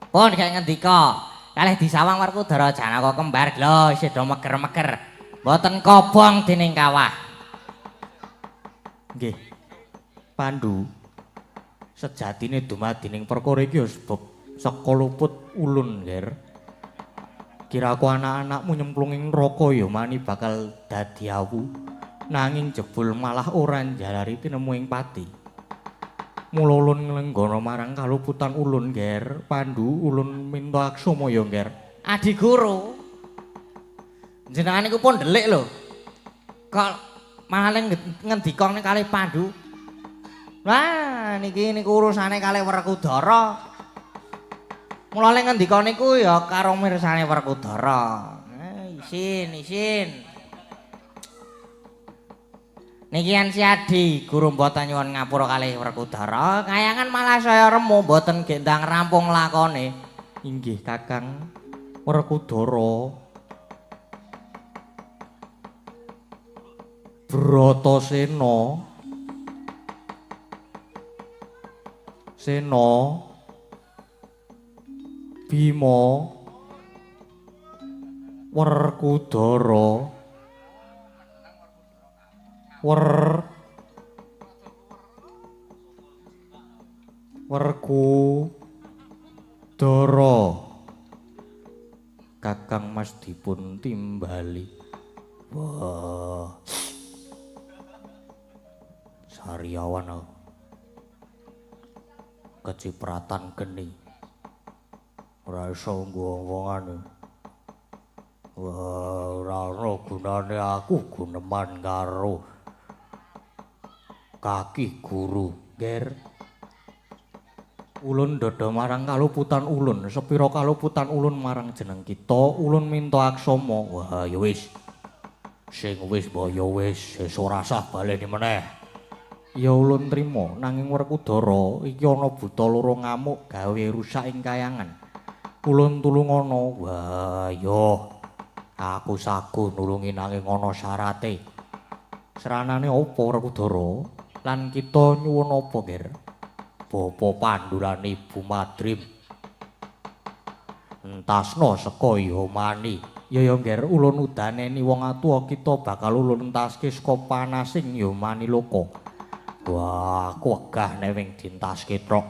Pun kaya ngendika, kalih disawang Werkudara Janaka kembar lho isih do meger-meger. Mboten kobong dening kawah. Nggih. Pandu, sejatine dumadining perkara iki ya sebab saka luput ulun, Nger. Kiraku anak-anakmu nyemplung ing neraka ya mani bakal dadi awu. Nanging jebul malah ora njalari tinemu ing pati. Mula ulun nglenggana marang kaluputan ulun, Nger. Pandu, ulun minta aksama ya, Nger. Adi Guru, jenengan niku pun ndelik lho. Kok malah ngendika ning kalih Pandu. Wah, niki niku urusane kalih Werkudara. Mula le ngendika niku ya karo mirsane Werkudara. Isin, isin. Niki yen si Adi Guru mboten nyuwun ngapura kalih Werkudara, kayangan malah saya remu mboten gendang rampung lakone. Inggih, Kakang Werkudara. Bratasena Sena Bima Werkudara Werkudara Kakang Mas dipun timbali. Wah, sariawan aku. Kecipratan geni. Ora iso ngomongane. Wah, ora ana gunane aku guneman karo kaki guru, Nger. Ulun ndodho marang kaluputan ulun, sepira kaluputan ulun marang jeneng kita, ulun minta aksama. Wah, ya wis. Sing wis mbok ya wis, sesuk ora sah baleni meneh. Ya ulun trima, nanging Werkudara iki ana buta loro ngamuk gawe rusak ing kayangan. Ulun tulungono. Wah, ya. Aku sagu nulungi nanging ana syarate. Seranane apa Werkudara? Lan kita nyuwun apa, Nger? Bapa Pandu lan Ibu Madrim. Entasna saka Yomani. Ya ya, Nger, ulun udaneni wong atuwa kita bakal ulun entaske saka panasing Yomani loka. Wah, aku wegah nek wing dintaske trok.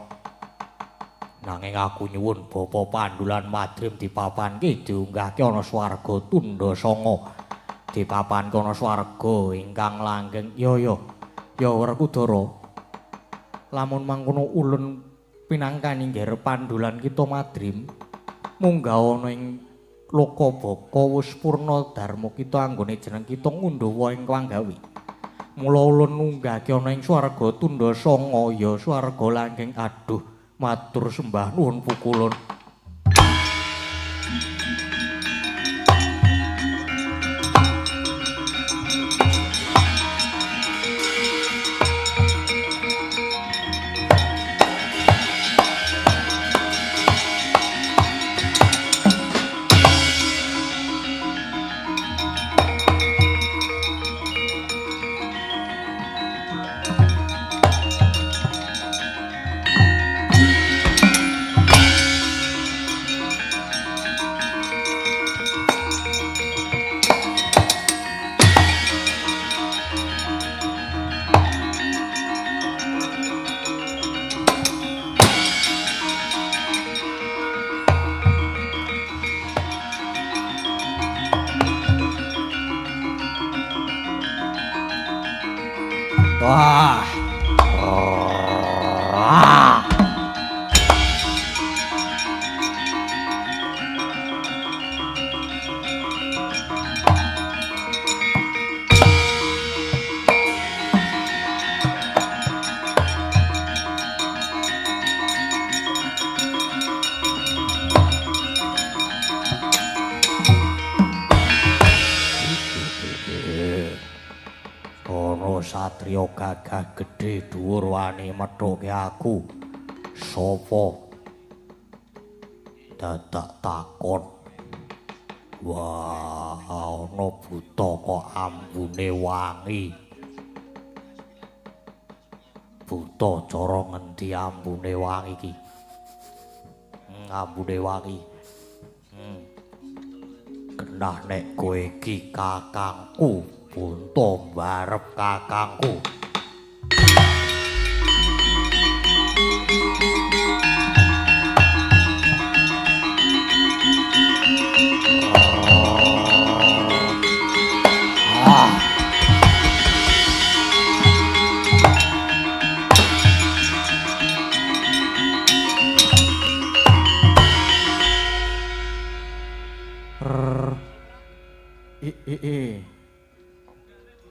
Nanging aku nyuwun Bapa Pandu lan Madrim dipapanke diunggahke ana swarga tundha sanga. Dipapanke ana swarga ingkang langgeng. Ya ya. Ya Werkudara. Lamun mangkono ulun pinangkani Ngger Pandu lan kita Madrim munggah ana ing loka baka wis purna dharma kita anggone jeneng kita ngundhawa ing panggawe. Mula ulun ngunggahke ana ing swarga tundha sanga ya swarga langgeng. Aduh, matur sembah nuwun pukulun. Wah. Ah. Satria gagah gedhe dhuwur wani methuke aku. Sapa? Dadak takon. Wah, ana buta kok ambune wangi. Buta cara ngendi ambune wangi iki? Ambune wangi. Genah nek kowe iki kakangku, bunta mbarep kakangku.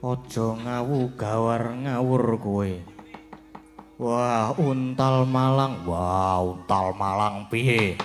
Aja ngawu gawar ngawur kowe. Wah, untal malang. Wah, untal malang piye?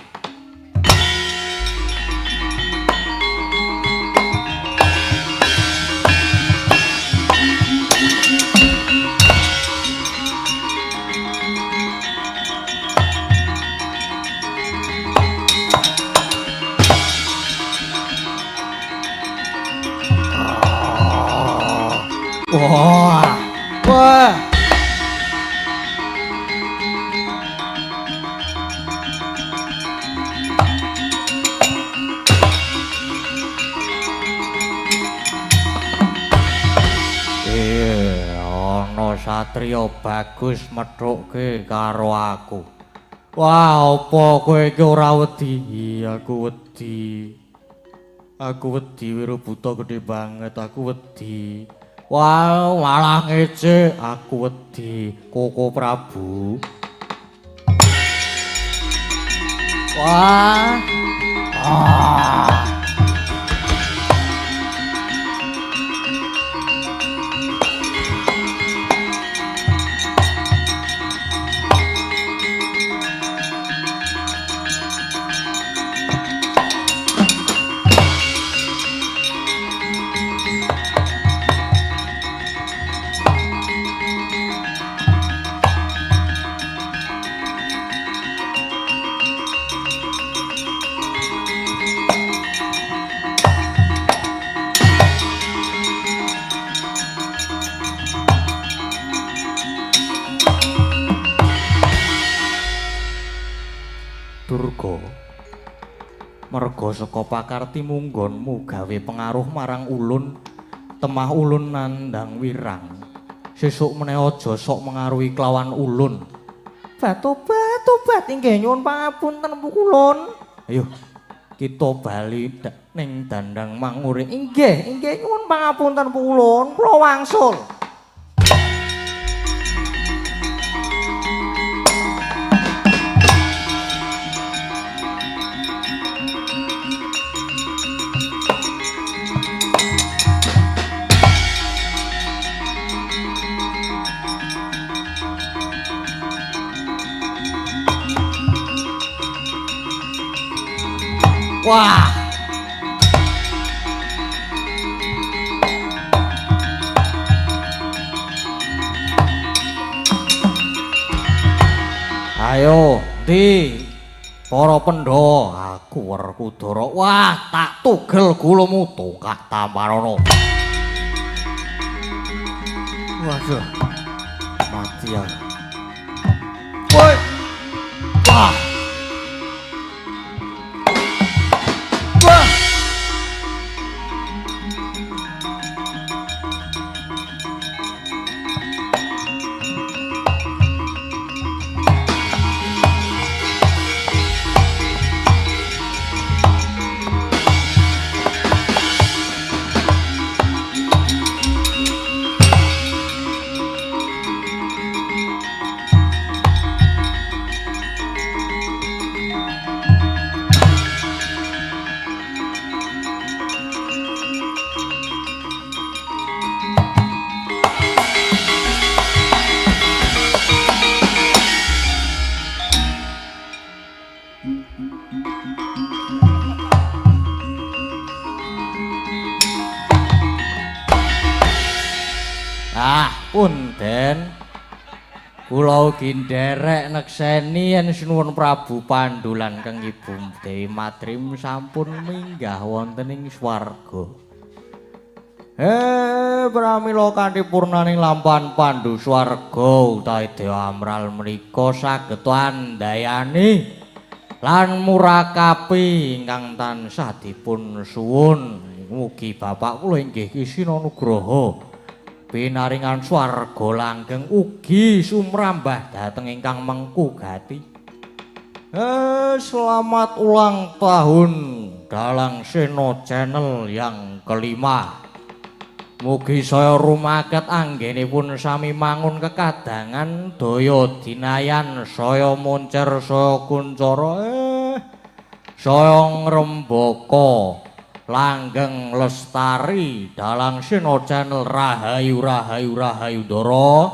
Wah, wah. Ana satriya bagus methukke karo aku. Wah, apa kowe iki ora wedi? Aku wedi. Aku wedi weruh buta gedhe banget, aku wedi. Wah, malah ngece, aku wedi Koko Prabu. Wah. Ah. Durga, merga saka pakarti munggonmu gawe pengaruh marang ulun, temah ulun nandang wirang. Sesuk meneh aja sok mengaruhi kelawan ulun. Batobat, tobat inggih nyuwun pangapunten pukulun. Ayo kita bali ning dandang mangure. Inggih, inggih nyuwun pangapunten pukulun, kula wangsul. Wah. Ayo, ndi? Para Pandhawa, aku Werkudara. Wah, tak tugel gulumu tongkak tamarana. Waduh. Mati aku. Woi. Wah. Ah, punden. Kula ugi nderek nekseni yen sinuwun Prabu Pandu lan Keng Ibu Dewi Madrim sampun minggah wonten ing swarga. Pramila kanthi purnaning lampahan Pandu swarga utawi Dewa Amral menika saged andayani lan murakapi ingkang tansah dipun suwun. Mugi bapak kula inggih Kisina Nugraha pinaringan swarga langgeng ugi sumrambah dhateng ingkang mengku gati. Selamat ulang tahun Dalang Seno Channel yang kelima. Mugi saya rumaket anggenipun sami mangun kekadangan daya dinayan, saya moncer, saya kuncara, saya ngrembaka, langgeng lestari. Dalang Seno Channel rahayu rahayu rahayu ndara.